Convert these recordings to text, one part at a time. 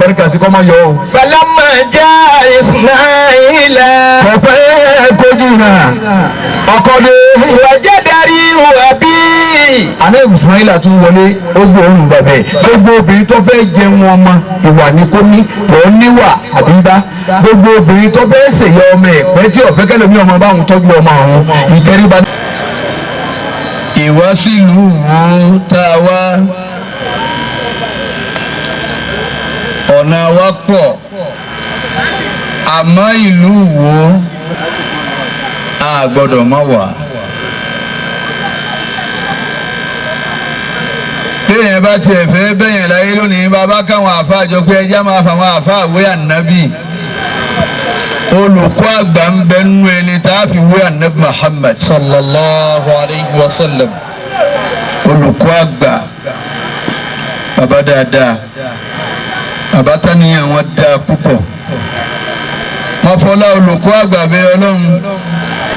Barika sí kọ́ máa yọ o. فلما جاء إسماعيل Kọ̀pẹ́ kojú náà ọkọ dé. وجد ريح أبيه. Àná Ismaila tún wọlé ó gbóòórùn bàbẹ̀. Gbogbo obìnrin tó fẹ́ jẹun ọmọ ìwà ni kò ní lọ́ọ́ níwà àbíbá. Gbogbo obìnrin tó fẹ́ ṣèyẹ ọmọ ẹ̀ pẹ́ tí ọ̀fẹ́ kẹlẹ́mi ọmọ báwọn tọ́jú ọmọ àwọn ìtẹríba. Ìwá sílùú wo tá a wá, ọ̀nà wa pọ̀, àmọ́ ìlú wo a gbọ́dọ̀ má wà. Téèyàn bá tiẹ̀ fẹ́ bẹ́yẹn láyé lónìí, bàbá káwọn àáfàá jọ pé ẹjẹ́ máa fàwọn àáfàá wé ànábì. Olùkọ́ àgbà ń bẹ nínú ẹni tá a fi wé ànábì Muhammad Sallallahu alayhi wa sallam. Olùkọ́ àgbà, bàbá dáadáa, bàbá tánìyàn wọn dáa púpọ̀. Wọn fọlá olùkọ́ àgbà bẹ Ọlọ́run.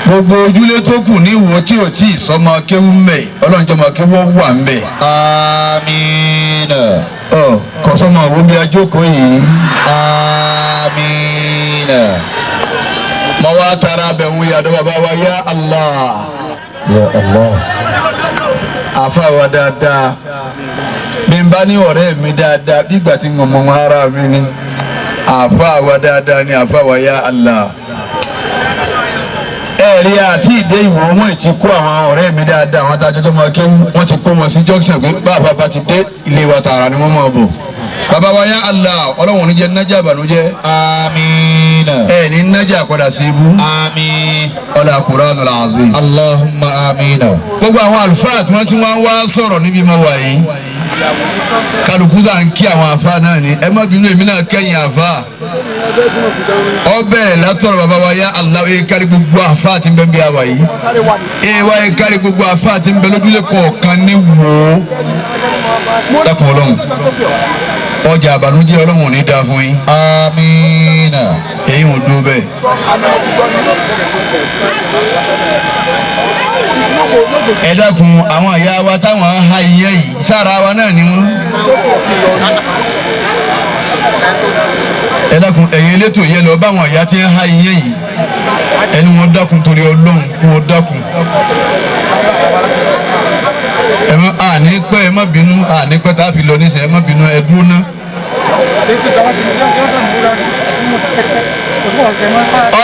Gbogbo ojúlé tó kù ní ìwò tí ò tí ì sọmọ kéwú mbẹ, Ọlọ́run jọmọ kéwú wà mbẹ. Amiina. Ọ kọsọmọ àwọn omi ajókòó yìí. Amiina. Mo wá tara bẹ̀rù yàdó bàbá wa ya Allah. Ya Allah. Àfa wa dáadáa, bí n bá ní ọ̀rẹ́ mi dáadáa bí ìgbà tí mo mọ wọn ara mi ni àfa wa dáadáa ni àfa wa ya Allah. Ẹ̀rí àti ìdé ìwò wọn ti kó àwọn ọ̀rẹ́ mi dáadáa, àwọn adájọ́ tó máa kéwú wọ́n ti kó wọn sí junction pé bá àfa ti dé ilé wa tààrà ni wọ́n máa bọ̀. Bàbá wa ya Allah, Ọlọ́run ní jẹ́ nájà ìbànújẹ́. Amiina. Ẹ̀ ní nájà padà sí ibú. Àmín. Ọlá Qur'anul Azim. Allahumma amiina. Gbogbo àwọn àlùfáà tí wọ́n ti wá ń wá sọ̀rọ̀ níbi mo wà yìí, kálukú sà ń kí àwọn àfáà náà ni. Ẹ má bínú, èmi náà kẹ́yìn àfáà. Ọbẹ̀ látọ̀rọ̀ bàbá wa ya Allah ẹ kárí gbogbo àfáà tí ń bẹ ń bí àwà yìí, ẹ wá ẹ kárí gbogbo àfáà tí ń bẹ lójúlé kọ̀ọ̀kan ní wò ó. Dákun Ọlọ́run, ọjà àbànújẹ́ Ọlọ́run ò ní dáa fún yín. Amiina. Èyí ò dúró bẹ́ẹ̀. Ẹ dákun, àwọn ìyá wa táwọn ń ha iyán yìí sára wa náà ni wọ́n. Ẹ dákun, ẹ̀yin elétò yẹn lọ báwọn ìyá tí ń ha iyán yìí, ẹni wọn dákun torí Ọlọ́run kí wọ́n dákun. Ẹ má àní pẹ́, ẹ má bínú, àní pẹ́ tá a fi lọ nísìnyí. Ẹ má bínú, ẹ dúró ná.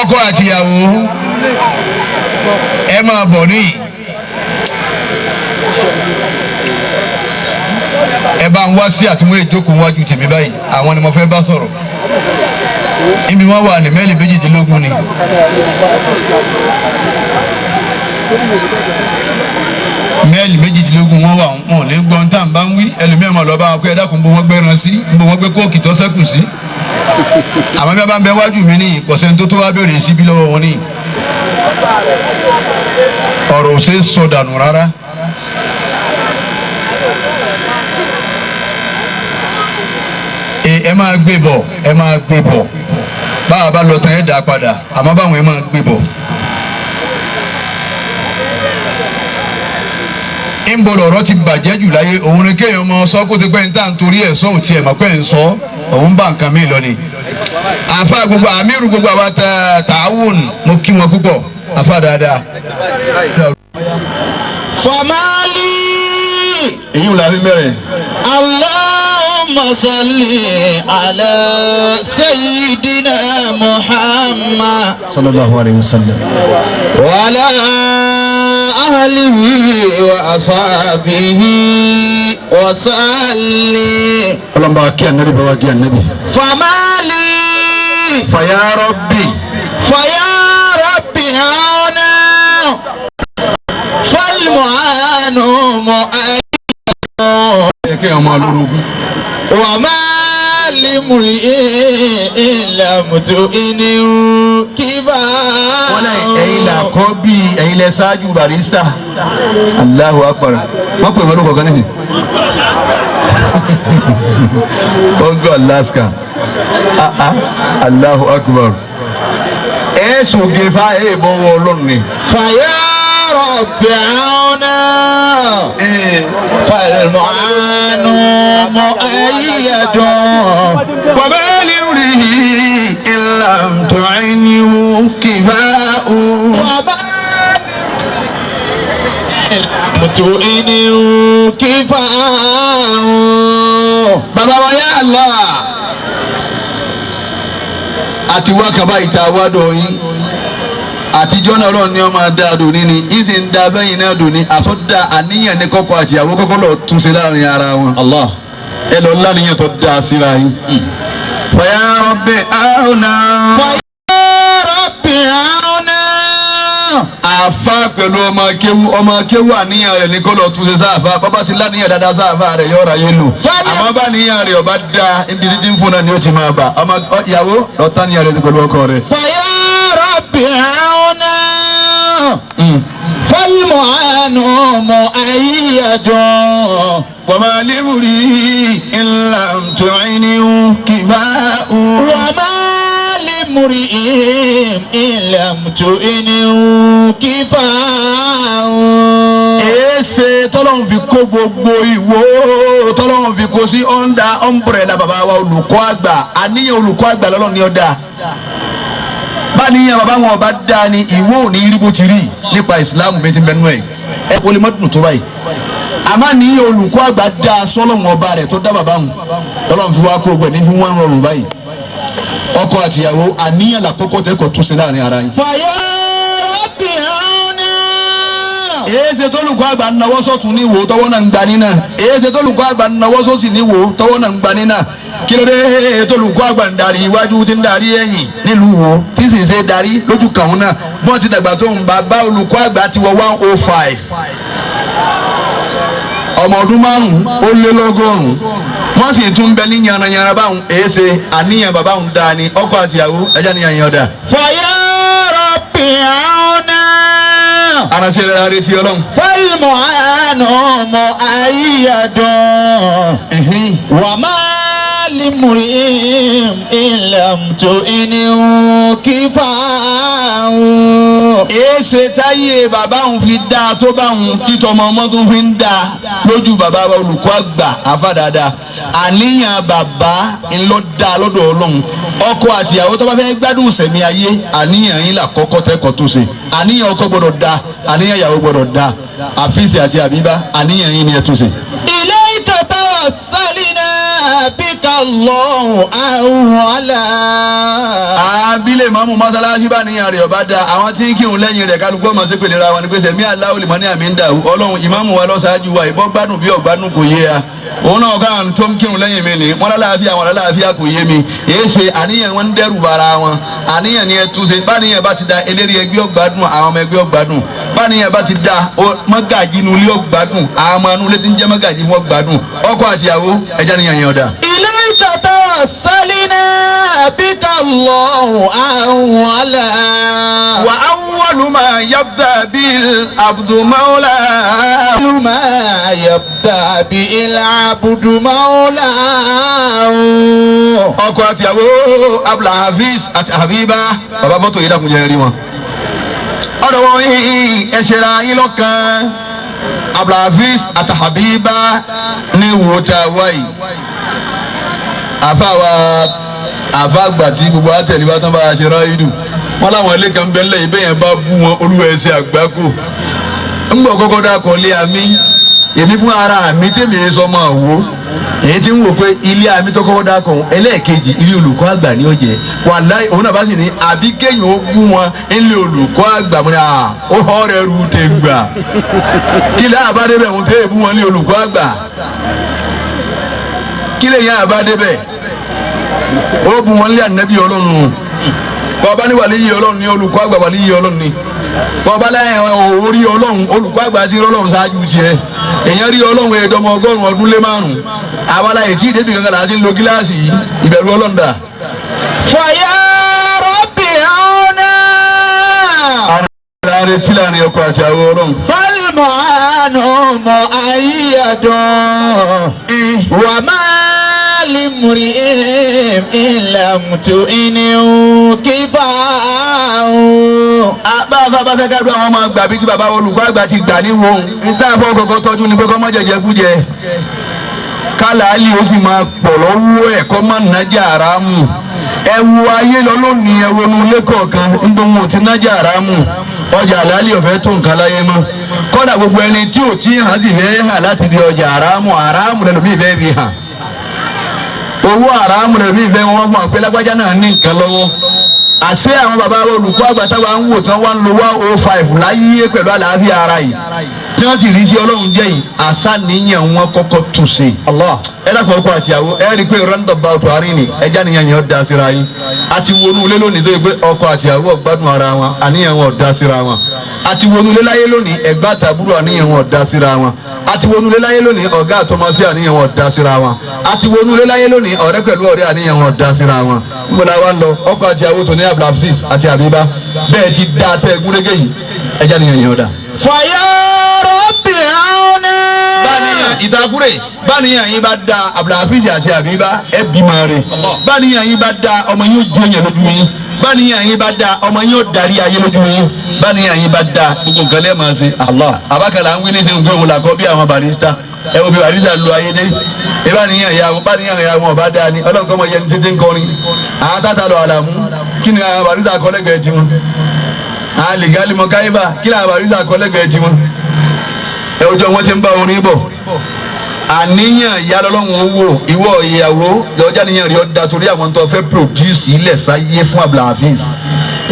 Ọkọ àtìyàwó, ẹ máa bọ̀ níyì. Ẹ bá ń wá sí àtúnwé ìjókòó wájú tèmi báyìí, àwọn ni mo fẹ́ bá sọ̀rọ̀. Ibi wọn wà ní mẹ́lì 18 ni. Mẹ́lì 18 wọn wà, wọn ò ní gbọ́n tá à ń bá ń wí. Ẹlòmíràn máa lọ bá wọn pé ẹ dákun, bó wọn gbẹ́ran sí, bó wọn gbé kóòkì tó ṣẹ́kù sí. Àmọ́ bí wọ́n bá ń bẹ wájú mi níyì, kò sẹ́ni tó tó wá béèrè síbí lọ́wọ́ wọn níyì. Ọ̀rọ̀ ò ṣe é sọ dànù rárá. Ẹ máa gbé bọ̀, ẹ máa gbé bọ̀. Báwa bá lọ tán, ẹ dà á padà, àmọ́ báwọn ẹ máa gbé bọ̀. Ń bọ̀ lọ̀rọ̀ ti bàjẹ́ jù láyé, òun ni kéèyàn máa sọ kó ti pẹ́ ní tá à ń torí ẹ̀ sọ òtí ẹ̀ mọ̀ pé ń sọ òun bá nǹkan mi lọ ni. Àfa gbogbo àmírù gbogbo àwa tààwùn, mo kí wọn púpọ̀, àfa dáadáa. Famali. Èyí ò la fi bẹ̀rẹ̀. Allahumma salli ala sayyidina Muhammad. Sallallahu alayhi wa sallam. Wa ala ahlihi wa ashabihi wa salli. Ọlọ́mọba kí ànábì, bá wa kí ànábì. Famali. Fàyà Rabbi. Faya Rabbi hana. Falmu'anu mu'ayyan. Ẹ kéèyàn máa lórogún. وما لامرئ لم تؤنه كبار. Wọ́n lẹ́yìn ẹ̀yin là kọ́ bí ẹ̀yin lẹ ṣáájú barista. Allahu akbar. Wọ́n pè wọ́n lóko kan nísìn. Ọgọ́ Alaska. Ah ah. Allahu akbar. Ẹ sògè fa ẹ bọ̀ wọ Ọlọ́run ni. فيا رب عونا فالمعان مؤيد وما لامرئ إن لم تعنه كفاء وما لم كفاء Bàbá wa ya Allah àti wákàbá ìta wádọ̀ yín àtijọ́ náà Ọlọ́run ní ọmọ adá dòní ni yín sì ń da bẹ́yìn náà dòní àtọ́da àníyàn ní kọ́kọ́ àtìyàwó kọ́kọ́ lọ túnṣe láàrin ara wọn. Allah Ẹ lọ láníyàn tó dáa síra yín. Fàyà Rabbi àwọnà. فيا رب عونا Àfa pẹ̀lú ọmọ akéwú ọmọ akéwú àníyàn rẹ̀ ní kó lọ túnṣe sáàfà bàbá ti láníyàn dáadáa sáàfà rẹ̀ yọ̀ọ̀rọ̀ ayé lò. Fálẹ̀- Àmọ́ bá níyàn rẹ̀ ọba dáa ibi títí ń fún náà ni ó ti máa bà ọmọ ìyàwó lọ́tà níyàn rẹ̀ pẹ̀lú ọkọ rẹ̀. فيا رب عونا فالمعان مؤيد وما لامرئ إن لم تعينه كفاء وما لامرئ إن لم تؤنه كفاء Èéṣe tọ́lọ́hún fi kó gbogbo ìwò tọ́lọ́hún fi kó sí under umbrella bàbá wa olùkọ́ àgbà àníyàn olùkọ́ àgbà lọ́lọ́run ní ọ̀dà báníyàn bàbá wọn ọba dáa ni ìwọ ò ní rí bó ti rí nípa ìsìláàmù bí ti bẹnu ẹ̀ ẹ kò lè má dùn tó báyìí àmọ́ ní olùkọ́ àgbà dáa sọ́lọ́hún ọba rẹ̀ tó dá bàbá wọn lọ́lọ́run fi wá kó gbẹ̀ ní fi wọ́n rọrùn báyìí ọkọ àtìyàwó àníyàn làkọ́kọ́ tẹ́kọ̀ọ́ túnṣe láàrin ara yìí. فيا رب عونا Èéṣe tólùkọ́ àgbà nawọ́ sọ́tún ní wò tọwọ́ náà ń gba nínà èéṣe tólùkọ́ àgbà nawọ́ sósì ní wò tọwọ́ náà ń gba nínà kí ló dé tólùkọ́ àgbà ń darí iwájú tí ń darí ẹ̀yìn nílùú wo tí sì ń ṣe darí lójú kàún náà bọ́n ti dàgbà tó ń bá bá olùkọ́ àgbà ti wọ 105 ọmọ ọdún márùn-ún ó lé lọ́gọ́rùn-ún wọ́n sì tún bẹ ní yànnayànna báwọn èéṣe àníyàn bàbá òun dáa ni ọkọ àtìyàwó ẹjá níyàn yẹn ọ̀dà. فيا رب عونا Aránṣẹ́ rẹ̀ retí ọlọ́run. فالمعان مؤيد وما لامرئ إن لم تؤنه كفاء Èéṣe táyé bàbá òun fi dáa tó bá òun títọ́ ọmọ ọmọ tó fi ń dáa lójú bàbá wa olùkọ́ àgbà àfa dáadáa àníyàn bàbá ńlọ dáa lọ́dọ̀ ọlọ́run ọkọ àtìyàwó tó bá fẹ́ gbádùn sẹ̀mí ayé àníyàn yín là kọ́kọ́ tẹ́kọ̀ọ́ tó ṣe àníyàn ọkọ gbọ́dọ̀ dáa àníyàn ìyàwó gbọ́dọ̀ dáa àfíìsì àti àbíbá àníyàn yín ni ẹ tún ṣe. إليك توسلنا بك الله أولا Abilé mọ́mú mọ́sálásí bá níyàn rẹ̀ ọba da àwọn tí ń kírun lẹ́yìn rẹ̀ kálukú ọmọ sí pèlè ra wọn ni pé sẹ̀mí aláwọ̀ lè mọ́ ní àmì ń dà ọlọ́run ìmáàmù wa lọ́sàájú wa ìbọn gbádùn bí ọ̀gbádùn kò yé a òun náà káwọn tó ń kírun lẹ́yìn mi ni wọ́n lálàáfíà wọn lálàáfíà kò yé mi èé ṣe àníyàn wọn ń dẹ́rù bara wọn àníyàn ni ẹ tún ṣe báníyàn bá ti da eléré ẹgbẹ́ ọ̀gbádùn àwọn ọmọ ẹgbẹ́ ọ̀gbádùn báníyàn bá ti da mọ́gàjì inú ilé ọ̀gbádùn àwọn ọmọ inú ilé tí ń jẹ́ mọ́gàjì fún ọ̀gbádùn ọkọ àtìyàwó ẹja níyàn yẹn ọ̀dà. إليك توسلنا بك الله أولا وأول ما يبدأ به العبد مولاه ما يبدأ به العبد مولاه Ọkọ àtìyàwó Abdulhafiz àti Habiba bàbá mọ́tò yìí dàkúnjẹ rí wọn. Ọ̀dọ̀ wọn yìí ẹ̀ṣẹ̀ ra yín lọ́kàn Abdulhafiz àti Habiba ní wo tá a wá yìí. Àfa wa àfa àgbà tí gbogbo àtẹ̀lé wa tán bá a ṣe ráyìdù wọn láwọn ilé kan bẹ́ẹ̀ lẹ́yìn bẹ́ẹ̀ yẹn bá bú wọn olúwa ẹ̀ṣẹ̀ àgbákò ńgbọ̀ kọ́kọ́ dákọ̀ lé àmì èmi fún ara mi tèmi sọ máa wò èyí tí ń wò pé ilé àmì tó kọ́kọ́ dákọ̀ ọ̀hún ẹlẹ́ẹ̀kejì ilé olùkọ́ àgbà ní ọ̀jẹ̀ wàláhì òun náà bá sì ní àbí kéèyàn ó bú wọn ilé olùkọ́ àgbà mo ní à ó họ́ rẹ̀ rú tè gbà kí lè àbá débẹ̀ òun tẹ́ èbú wọn ní olùkọ́ àgbà kí lè yẹn àbá débẹ̀ ó bú wọn lé ànábì ọlọ́run bọ́ọ̀bá ní wàlíyé ọlọ́run ní olùkọ́ àgbà wàlíyé ọlọ́run ní bọ́ọ̀bá lẹ́yìn orí ọlọ́run olùkọ́ àgbà ti rí ọlọ́run ṣáájú tiẹ̀ èèyàn rí ọlọ́run ẹ̀ẹ́dọ́mọ 105 àwa la ètí ìdébì kankan là á ti ń lo gíláàsì yìí ìbẹ̀rù ọlọ́run dà. فيا رب عونا Ara retí láàrin ọkọ àti àwọn ọlọ́run. فالمعان مؤيد وما لامرئ إن لم تؤنه كفاه. Bá a bá fẹ́ ká dún àwọn ọmọ àgbà bíi tí bàbá olùkọ́ àgbà ti gbà ní wọn níta fọ́ kọ́kọ́ tọ́jú ni pé kọ́ mọ́ jẹjẹ kú jẹ kálá-àlì ó sì máa pọ̀ lọ́wọ́ ẹ̀ kọ́ máa nájà àràmù. Ẹ wo ayé lọ lónìí, ẹ wo inú ilé kọ̀ọ̀kan nígbà wọn ò ti nájà àràmù, ọjà àlálì ọ̀fẹ́ tó nǹkan láyé mọ́. Kọ́dà gbogbo ẹni tí ò tí hàn sì fẹ́ hàn láti di ọjà àràmù, àràmù lẹ́lòmíì fẹ́ fi hàn, owó àràmù lẹ́lòmíì fẹ́ wọ́n fún wa pé lágbájá náà ní nǹkan lọ́wọ́. Àṣé àwọn bàbá olùkọ́ àgbà táwa ń wò tán wá ń lo 105 láyé pẹ̀lú àlàáfíà ara yìí tí wọ́n sì rí sí Ọlọ́run jẹ́ yìí, àṣà níyàn wọn kọ́kọ́ tún ṣe. Ẹ dákun, ọkọ àtìyàwó, ẹ rí i pé roundabout àárín ni ẹja níyàn yẹn ó da síra yín. Àti wọnú ilé lónìí tó yẹ pé ọkọ àtìyàwó ò gbádùn ara wọn, àníyàn wọn ò da síra wọn. Àti wọnú ilé láyé lónìí, ẹ̀gbọ́n àtàbúrò àníyàn wọn ò da síra wọn. Àti wọnú ilé láyé lónìí, ọ̀gá àtọmọsí àníyàn wọn ò da síra wọn. Àti wọnú ilé láyé lónìí, ọ̀rẹ́ pẹ̀lú ọ̀rẹ́ àníyàn wọn ò da síra wọn. Nbola wa ń lọ, ọkọ àtìyàwó tó ní Abdulhafiz àti Àbíbá bẹ́ẹ̀ ti dá tẹ́ gúnrégé yìí, ẹja níyàn yẹn ó da. فيا رب عونا. Báníyàn ìtakùrẹ̀, báníyàn yín bá da, Abdulhafiz àti Àbíbá, ẹ bímọ rẹ̀. Báníyàn yín bá da, ọmọ yín ó jẹ́ yẹn lójú yín. Báníyàn yín bá da, ọmọ yín ó darí ayé lójú yín. Báníyàn yín bá da, gbogbo nǹkan lẹ́ẹ̀ máa ṣe. Allah abákàlà ń wí ní sẹ́yìn pé òun là kọ́ bí àwọn barista. Ẹ wo bí barista lu ayé dé. Ẹ báníyàn ya wọn, báníyàn ya wọn ọba dáa ni Ọlọ́run kọ́ mọ yẹn títí ń kọrin. Àwọn tata lọ àlàmú, kí ni àwọn barista kọ́ lẹ́gbẹ̀ẹ́ tiwọn? Àwọn lìgálí mọ káyíbà, kí ni àwọn barista kọ́ lẹ́gbẹ̀ẹ́ tiwọn? Ẹ ojú wọn ti ń bá orin bọ̀. Àníyàn ìyá lọ́lọ́run owó ìwọ ìyàwó lọ́jà níyàn rí ọ́ da torí àwọn tó fẹ́ produce ilẹ̀ sáyé fún Abdulhafiz.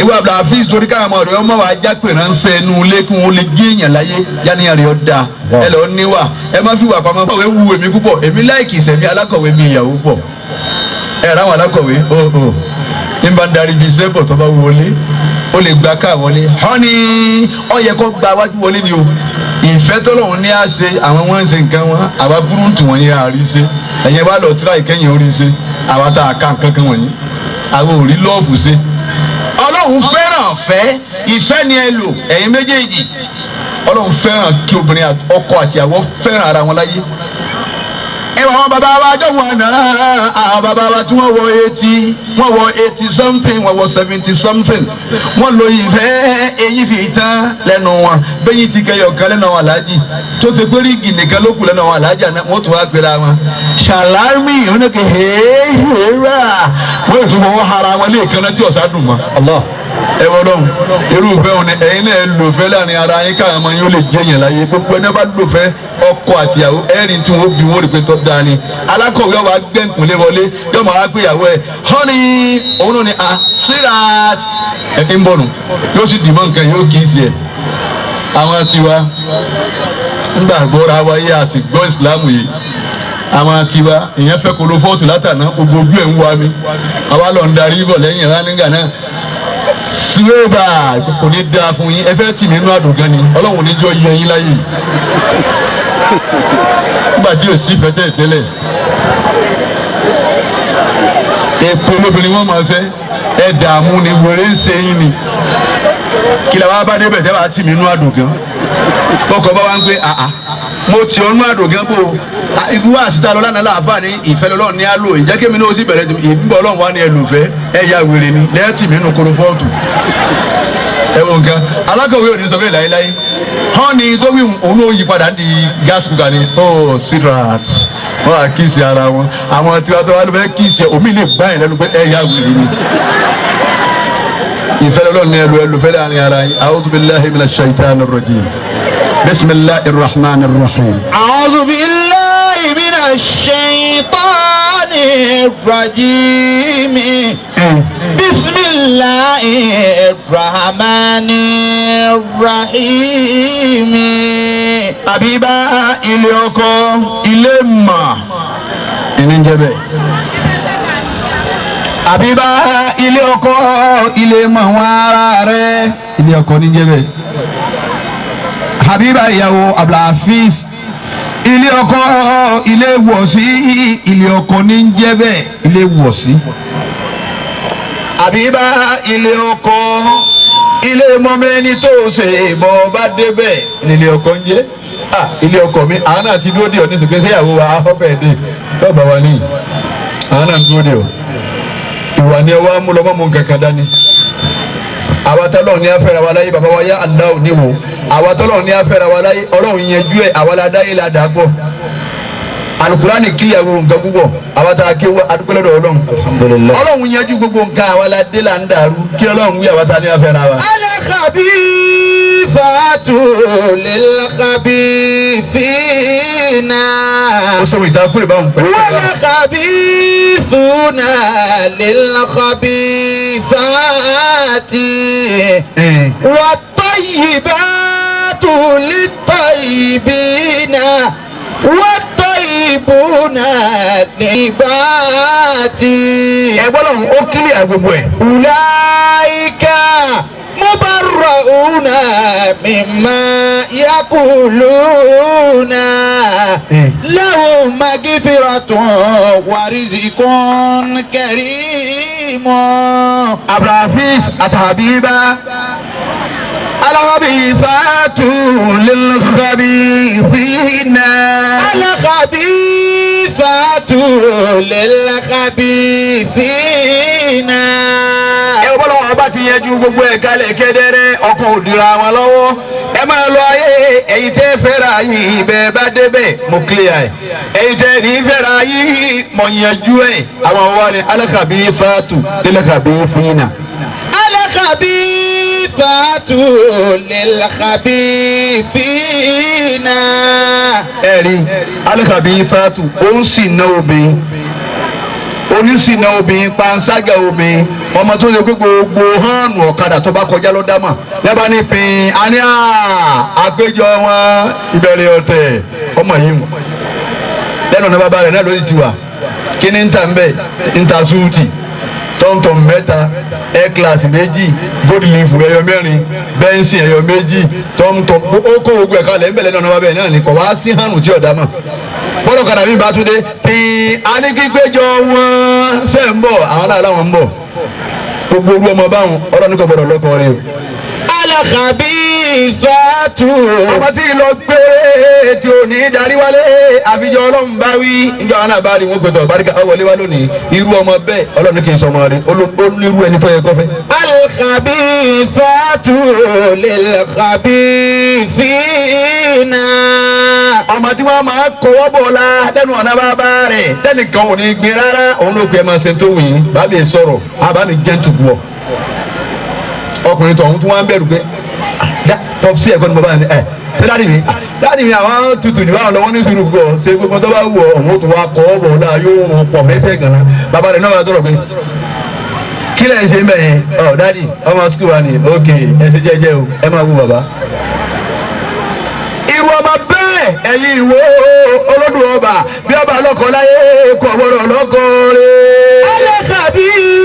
Ìwọ Abdulhafiz, torí káwọn ọmọ rẹ ọmọ wa jápè ránṣẹ́ inú ilé kí wọ́n lè gé èèyàn láyé, yáníyàn rí ọ́ da. Ẹ lọ́ọ́ níwà, ẹ má fi wà pamọ́. Akọ̀wé wu èmi púpọ̀, èmi láìkì ìsẹ̀mí alákọ̀wé mi ìyàwó pọ̀. Ẹ ráwọn alákọ̀wé ó ó ní bá ń darí ibi iṣẹ́ bọ̀, tó bá wọlé, ó lè gba káà wọlé họ́ni, ó yẹ kó gba wájú wọlé ni o. Ìfẹ́ tọ́lọ́run ní á ṣe, àwọn wọn ń ṣe nǹkan wọn, àwa burúkú wọ̀nyí àrí ṣe. Ẹ̀yin bá lọ tíra ìkẹyìn orí ṣe, àwa tá a ká nǹkan kan wọ̀nyí, àwọn ò rí lọ́ọ̀fù ṣe. Ọlọ́run fẹ́ràn fẹ́, ìfẹ́ ni ẹ lò ẹ̀yin méjèèjì. Ọlọ́run fẹ́ràn kí obìnrin ọkọ àti ìyàwó fẹ́ràn ara wọn láyé. Ẹ wọ àwọn bàbá wa jọ wọn náà, àwọn bàbá wa tí wọ́n wọ 80, wọ́n wọ 80 something, wọ́n wọ 70 something, wọ́n lo ìfẹ́, eyín fi tán lẹ́nu wọn. Bẹ́yìn ti kẹyọ̀ kan lẹ́nu àwọn aláàjì tó ṣe pé rígì nìkan ló kù lẹ́nu àwọn aláàjì àná, wọ́n tún wá pera wọn ṣàlámì oníkè hèéhèérà, wọ́n tún fọwọ́ hara wọn lé ìkànnà tí ọ̀sán dùn mọ́. Allah, ẹ wọ́n lọ́hùn irú ìfẹ́ òun ni ẹ̀yin náà lò fẹ́ láàrin ara yín káwọn ọmọ yín ó lè jẹ́ yẹn láyé. Gbogbo ẹni bá lò fẹ́ ọkọ àtìyàwó, ẹ̀rín tí wọ́n bí wọ́n rí pé tó dáa ni. Alákọ̀wé ọba gbẹ̀ǹkúnlé wọlé, yóò máa gbé ìyàwó ẹ̀ honey, òun náà ni a sweetheart, ẹ̀ ń bọ̀nù, yóò sì dì mọ́ nǹkan, yóò kì í sí ẹ̀. Àwọn tiwa ńgbà gbọ́ra wáyé, a sì gbọ́ ìsìlámù yìí. Àwọn tiwa ìyẹn fẹ́ kolo fọ́ọ̀tù látàná, gbogbo ojú ẹ̀ ń wá mi, àwa lọ ń darí bọ̀ lẹ́yìn ẹ̀rá nígbà náà. Síwéèbà kò ní dáa fún yín, ẹ fẹ́ tì mí inú àdùn gan ni, Ọlọ́run ní jọ yẹ yín láyè nígbà tí ò sí fẹ́tẹ̀ tẹ́lẹ̀. Èpo lóbìnrin wọn máa ṣe, ẹ dààmú ni, wèrè ń ṣe yín ni. Kí la wá bá débẹ̀ tẹ́ bá tì mí inú àdùn gan? Kọkọ bá wá ń gbé àá, mo tì ọ́ nú àdùn gan bò ó wá àsìta lọ lánàá láàfáà ní ìfẹ́ lọ́lọ́run ní àlò ìjẹ́ kémi náà ó sì bẹ̀rẹ̀ ìbíbọ̀. Ọlọ́run wá ní ẹlòfẹ́, ẹ ya wèrè ni lẹ́ẹ̀tì mí nù koro fọ́ọ̀tù. Ẹ wọ nǹkan, alákọ̀wé ò ní sọ bẹ́ẹ̀ láéláé. Hàn ní tó wí, òun ó yí padà di gas cooker ni. Oh sweetheart, wọ́n á kiss ara wọn. Àwọn tí wọ́n tó wá ló fẹ́ kiss ẹ, omi lè gbá yẹn lẹ́nu pé ẹ ya wèrè ni. Ìfẹ́ lọ́lọ́run ní ẹlò ẹlòfẹ́ láàrin ara yín. A'udhu billahi minash shaitanir rajim, bismillahir rahmanir rahim. أعوذ بالله من الشيطان الرجيم، بسم الله الرحمن الرحيم. Àbíbá, ilé ọkọ, ilé mà ìní ń jẹ bẹ́ẹ̀. Àbíbá, ilé ọkọ, ilé mọ̀ wọn ara rẹ̀, ilé ọkọ ní jẹ́ bẹ́ẹ̀. Habiba, ìyàwó Abdulhafiz, ilé ọkọ, ilé wọ̀sí, ilé ọkọ ní jẹ́ bẹ́ẹ̀, ilé wọ̀sí. Àbíbá, ilé ọkọ, ilé mọ́mẹ́ni tó ṣe ìbọn bá débẹ̀ nílé ọkọ ń jẹ́. Ah, ilé ọkọ mi, àwọn náà ti dúró dé ọ ní sèpé sẹ́yàwó wa afọ́fẹ́ dé lọ́ọ̀bà wa níyì. Àwọn náà ń dúró de o. Ìwà ni ẹ wá mú lọ mọ́ mú kankan dání. Àwa tọ́lọ́run ní afẹ́ra wa láyé bàbá wa yá Allah níwò. Àwa tọ́lọ́run ní afẹ́ra wa láyé Ọlọ́run yanjú ẹ̀ àwa la dáyé la dà gbọ́. Alukurani kíyàwó nǹkan púpọ̀ àwa tá a ké wa adúpẹ́ lọ́dọ̀ Ọlọ́run. Ọlọ́run yanjú gbogbo nǹkan àwa la dé la ń dàrú kí Ọlọ́run wí àwa tá a ní afẹ́ra wa. Al-khabithatu lil-khabithina. Ó sọ̀rọ̀ ìtakùrẹ̀ báwọn pẹ̀lú. Wal-khabithuna lil-khabithati. Wat-tayyibatu lit-tayyibina. Wat-tayyibuna lit-tayyibati. Ẹ gbọ́dọ̀ ó kílì àgbègbè ẹ̀. Ulaika mubarrauna mimma yaquluna. Lahum magfiratun wa rizqun karimun. Abdulhafiz àtàbíbá. Al-khabithatu lil-khabithina. Al-khabithatu lil-khabithina. Ẹ wọ́n lọ́wọ́ bá ti yanjú gbogbo ẹ̀ kalẹ̀ kedere ọkàn òdìrà wọn lọ́wọ́. Ẹ máa lọ ayé ẹ̀yin tẹ́ fẹ́ra yìí bẹ́ẹ̀ bá débẹ̀ mo clear ẹ̀. Ẹ̀yin tẹ́ ní fẹ́ra yìí mo yanjú ẹ̀. Àwọn wa ni al-khabithatu lil-khabithina. Al-khabithatu lil-khabithina. Ẹ̀rí al-khabithatu ó ń sì ná obìnrin onísìnà obìnrin panṣágà obìnrin ọmọ tó ṣe pé gbogbo hànù ọ̀kadà tó bá kọjá ló dámà lẹ́bàá ní pin àní àpéjọ wọn ìbẹ̀rẹ̀ ọ̀tẹ̀ ọmọ yìí mu lẹ́nu ọ̀nà bàbá rẹ̀ náà ló ti wà kí ni ń ta ń bẹ̀ ń ta súùtì tọ́ntọ́n mẹ́ta air class méjì gold leaf ẹyọ mẹ́rin bẹ́ńsì ẹyọ méjì tọ́ntọ́n ó kó gbogbo ẹ̀ka lẹ́ ń bẹ̀ lẹ́nu ọ̀nà bàbá ẹ̀ náà ni kò wá sí hànù tí ọ̀dà mọ̀ bọ́dọ̀ kadà mi bá tún dé pín anígbígbéjọ wọn ṣe ń bọ̀ àwọn náà láwọn ń bọ̀ gbogbo orú ọmọ báwọn ọlọ́run kò gbọdọ̀ lọ́kọ rẹ o. Al-khabithatu. Ọmọ tí lọ gbé tí ò ní darí wálé àfijọ́ ọlọ́run bá wí níjọ́ àwọn náà bá rí wọn gbẹdọ̀ báríkà ọ wọlé wá lónìí irú ọmọ bẹ́ẹ̀ ọlọ́run kì í sọmọ rẹ ó ní irú ẹni tó yẹ kó fẹ́. Al-khabithatu lil-khabithina. Ọmọ tí wọ́n máa kọwọ́ bọ̀ la lẹ́nu ọ̀nà bàbá rẹ̀ tẹ́nìkan ò ní gbin rárá òun ló pe ẹ máa ṣe tó wù yín bàbá mi sọ̀rọ̀ àbá mi jẹ́ ntùkú ọ̀ ọkùnrin tó ọ̀hún tí wọ́n á bẹ̀rù pé pọpsi ẹ̀kọ́ ni bàbá mi ẹ̀ ṣé dáàdì mi dáàdì mi àwọn tutù jù báwọn lọ wọ́n ní sùúrù púpọ̀ ṣe gbogbo tó bá wù ọ́ òun ó tún wá kọ́ bọ̀ la yóò rún pọ̀ mẹ́fẹ́ gan-an bàbá rẹ̀ náà wà tọrọ pé kí lẹ̀ ń ṣe mbẹ̀ yẹn ọ dáàdì ọmọ sukùl wa ni ok ẹ ṣe jẹ́jẹ́ o ẹ máa wù bàbá. Irú ọmọ bẹ́ẹ̀ ẹ̀yin ìwọ olódùn ọba bí ọba lọ́kọ láyé kò gbọ́dọ̀ lọ́kọ rẹ̀.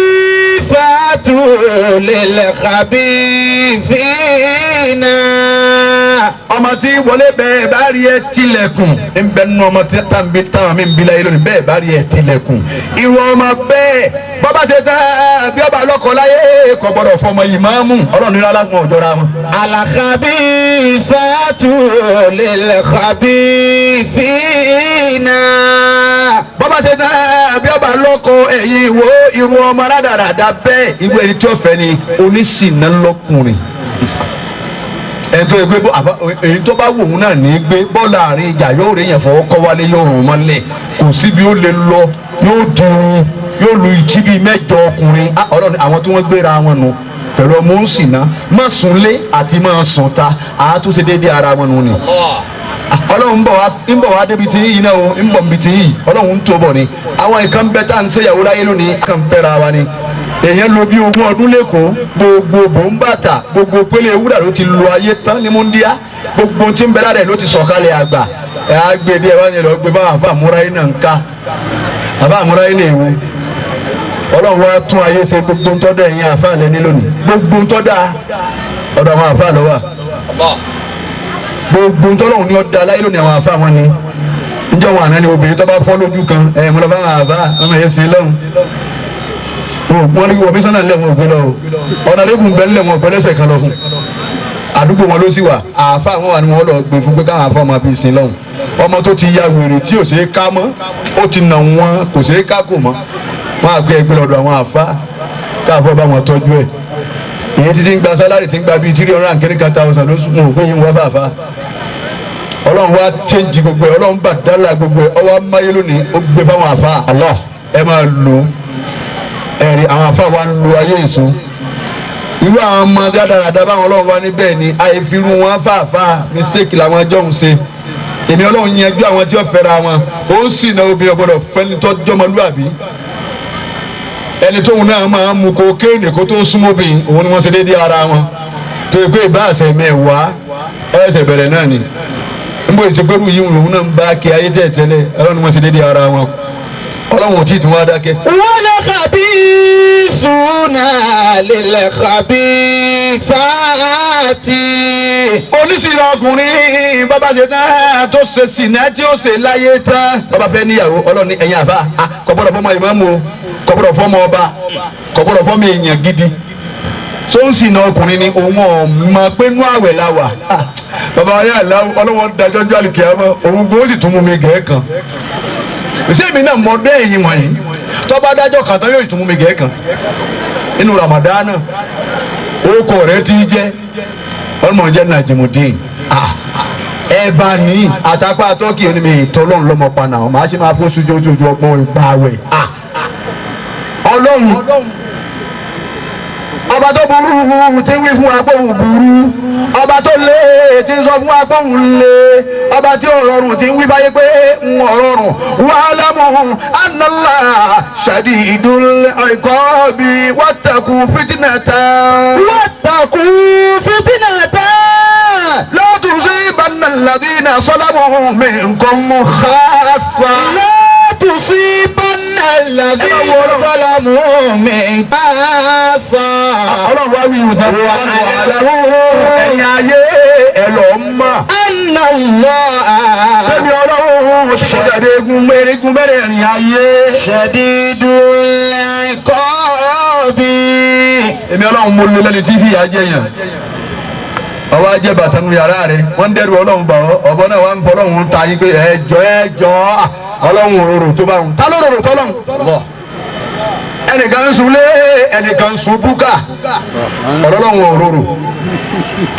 Al-khabithatu lil-khabithina. Ọmọ tí wọlé bẹ́ẹ̀ bá rí ẹ tilẹ̀kùn ń bẹ nínú ọmọ táwọn mi ń bí láyé lónìí bẹ́ẹ̀ bá rí ẹ tilẹ̀kùn. Irú ọmọ bẹ́ẹ̀ bọ́bá ṣe tán bí ọba lọ́kọ láyé kò gbọ́dọ̀ fọmọ ìmáàmù ọlọ́run ní alágbọ̀n ọ̀jọ́ra wọn. Al-khabithatu lil-khabithina. Bọ́bá ṣe tán bí ọba lọ́kọ ẹ̀yìn ìwò irú ọmọ aládàáda bẹ́ẹ̀ irú ẹni tí ó fẹ́ ni oníṣìnà lọ́kùnrin. Ẹni tó yẹ pé èyí tó bá wù ú náà ní í gbé bọ́ọ̀lù àárín ìjà yóò rí yẹn fọwọ́ kọ́ wálé yóò rùn mọ́lẹ̀ kò síbi ó lè lọ yóò dirun yóò lu ìtí bíi mẹ́jọ ọkùnrin. Ọlọ́run àwọn tí wọ́n gbéra wọn nù pẹ̀lú ọmọ ń sìnà má sunlé àti má sùn ta àtúnṣe déédéé ara wọn nù ni. Ọlọ́run ń bọ̀ wá débi tí yìí náà o ń bọ̀ níbi tí yìí Ọlọ́run ń tó bọ̀ ni. Àwọn nǹkan bẹ tá à ń ṣèyàwó láyé lónìí kàn fẹ́ra wa ni. Èèyàn lò bí ogún ọdún lẹ́kọ̀ọ́ gbogbo bòńbàtà gbogbo pélé ewúrà ló ti lo ayé tán ní múndíá gbogbo tí ń bẹ lára ẹ̀ ló ti sọ̀kalẹ̀ àgbà ẹ̀ á gbé díẹ̀ wá ní lọ gbé báwọn àfa àmúra yín náà ń ká àfa àmúra yín náà èwo Ọlọ́run wa tún ayé ṣe gbogbo ń tọ́da ẹ̀yìn àfa lẹ́ni lónìí gbogbo ń tọ́da ọ̀dọ̀ àwọn àfa ló wà gbogbo ń tọ́lọ́hún ní ọ̀dà aláyé lónìí àwọn àfa wọn ni njẹ́ wọn àná ni obìnrin tó bá fọ́ lójú kan ẹ̀ mo lọ bá àwọn àfa ọmọ yẹn sin lọ́hùn wọ́n ní wọ́n mísánná lẹ̀ wọ́n gbé lọ o ọ̀nà lẹ́kùn bẹ́ẹ̀ lẹ̀ wọ́n gbé lẹ́sẹ̀ kan lọ fún Àdúgbò wọn ló sì wà, àáfàá wọn wà ní wọn lọ gbé fún pé káwọn àáfàá máa fi sin lọ́hùn. Ọmọ tó ti ya wèrè tí ò ṣeé ká mọ́, ó ti nà wọn kò ṣeé ká kò mọ́, wọn á gbé ẹgbẹ́ lọ́dọ̀ àwọn àáfàá káàfọ́ bá wọn tọ́jú ẹ̀. Èyí títí ń gba sálárì tí ń gba bíi 300,000 lóṣù, wọn ò pé yín wá fàáfàá. Ọlọ́run wá chẹ́ǹjì gbogbo ẹ̀, Ọlọ́run bà dálà gbogbo ẹ̀, ọwọ́ amáyé lónìí ó gbé fáwọn àáfàá. Allah ẹ máa lò ẹ̀rí àwọn àáfàá wa ń lo ayé èso. Irú àwọn ọmọ dáradára báwọn Ọlọ́run wá níbẹ̀ ni àìfirú wọn fàáfàá, mistake làwọn ẹjọ́ ń ṣe. Èmi Ọlọ́run yanjú àwọn tí ó fẹ́ra wọn, ó sì náà obìnrin ọ̀gbọ́dọ̀ fẹ́ni tọ́jú ọmọlúwàbí. Ẹni tóun náà máa ń mu kokéènì kó tó súnmọ́ obìnrin, òun ni wọ́n ṣe déédéé ara wọn. Tó yẹ pé ìbáàṣẹ mẹ́wàá ẹsẹ̀ bẹ̀rẹ̀ náà ni. Nbọ ìsèpẹ́rù yìí òun náà ń bá kí ayé tẹ̀ tẹ́lẹ̀, Ọlọ́run ni wọ́n ṣe déédéé ara wọn. Ọlọ́run ò tí ì tún wá dákẹ́. Wal-khabithuna lil-khabithati. Oníṣìírọ̀ ọkùnrin bàbá ṣe tán tó ṣe sìnà tí ó ṣe láyé tán, bàbá fẹ́ níyàwó. Ọlọ́run ní ẹ̀yìn àfa kò gbọ́dọ̀ fọmọ ìmáàmù o, kò gbọ́dọ̀ fọmọ ọba, kò gbọ́dọ̀ fọmọ èèyàn gidi. Tó ń sìnà ọkùnrin ni òun ọ̀mọ pé nú àwẹ̀ la wà. Bàbá ayé àlá ọlọ́wọ́ dájọ́ jọ́ àlùkìyámọ̀, òun gbó sì tún mú mi gẹ̀ẹ́ kan. Ṣé èmi náà mọ dé ẹ̀yìn wọ̀nyí? Tó bá dájọ́ kan tán yóò tún mú mi gẹ̀ẹ́ kan. Inú Ramadana orúkọ rẹ̀ ti jẹ́ ọlọmọ jẹ́ Najimudeen. Ẹ bá ní àtàpá tọ́kì ẹni mi ìtọ́lọ́run lọ́mọ paná ọ̀ máa ṣe máa fó sójú ojú ọgbọ́n ìgbà wẹ̀. Ọlọ́run ọba tó burú ti wí fún wa pé òun burú, ọba tó lé ti sọ fún wa pé òun lé, ọba tí ò rọrùn ti wí báyé pé ń rọrùn. Wa'lamu anna Allaha shadidul iqabi wattaqu fitnatan. Wattaqu fitnatan. La tusibanna alladhina zalamu minkum khassa. La tusibanna alladhina zalamu minkum khassa. Ọlọ́run wá wí ìwòtá ẹ̀yin ayé ẹ̀ lọ́ mọ̀. Anna Allah. Sẹ́mi Ọlọ́run ṣẹ̀dá egun mẹ́rin mẹ́rẹ̀ẹ̀rin ayé. Shadidul iqabi. Èmi Ọlọ́run mo lé lẹ́ni tí fìyà jẹ yàn. Ọwọ́ ajẹ́ bàtà nu yàrá rẹ̀, wọ́n ń dẹ́rù Ọlọ́run bà ọ́, ọ̀bọ náà wọ́n ń fọ Ọlọ́run ta yín pé ẹjọ́ ẹjọ́ Ọlọ́run òróró tó bá wọn. Ta ló rorò tọ́lọ́run? Ẹnìkan ń sun lé, ẹnìkan ń sun búkà, Ọlọ́run òróró.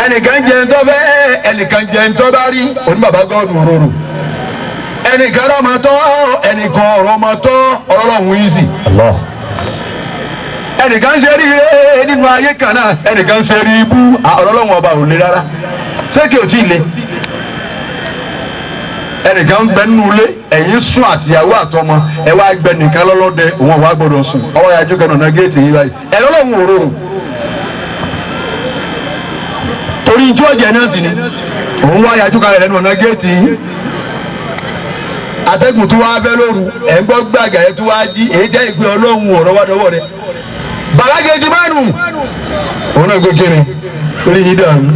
Ẹnìkan jẹ ń tọ́ bẹ́ẹ̀, ẹnìkan jẹ ń tọ́ bá rí, oní bàbá gọ́ọ̀dù òróró. Ẹnìkan ọmọ tọ́, ẹnìkan ọ̀rọ̀ ọmọ tọ́, Ọlọ́run yìí sì. Ẹnìkan ṣe rí ire nínú ayé kan náà, ẹnìkan ṣe rí ibú, Ọlọ́run ọba ò le rárá. Ṣé kí o tí ì le? Ẹnìkan ń bẹ nínú ilé, ẹ̀yin sùn àtìyàwó àtọmọ, ẹ wá gbẹ nìkan lọ́lọ́dẹ, òun ọ̀wá gbọdọ̀ sùn, ọwọ́ yàjú kan ọ̀nà géètì yìí báyìí. Ẹ lọ́lọ́run òróró. Torí ijó ọ̀jẹ̀ náà sì ni, òun wá yàjú kan rẹ̀ nínú ọ̀nà géètì yìí. Atẹ́gùn tó wá fẹ́ lóru, ẹ̀ ń gbọ́ gbàgà ẹ̀ tó wá jí, èyí jẹ́ ìpín Ọlọ́run ọ̀rọ̀ wá dọwọ́ rẹ̀. Bàlágéjì mánu òun náà gbé kiri torí yìí dànù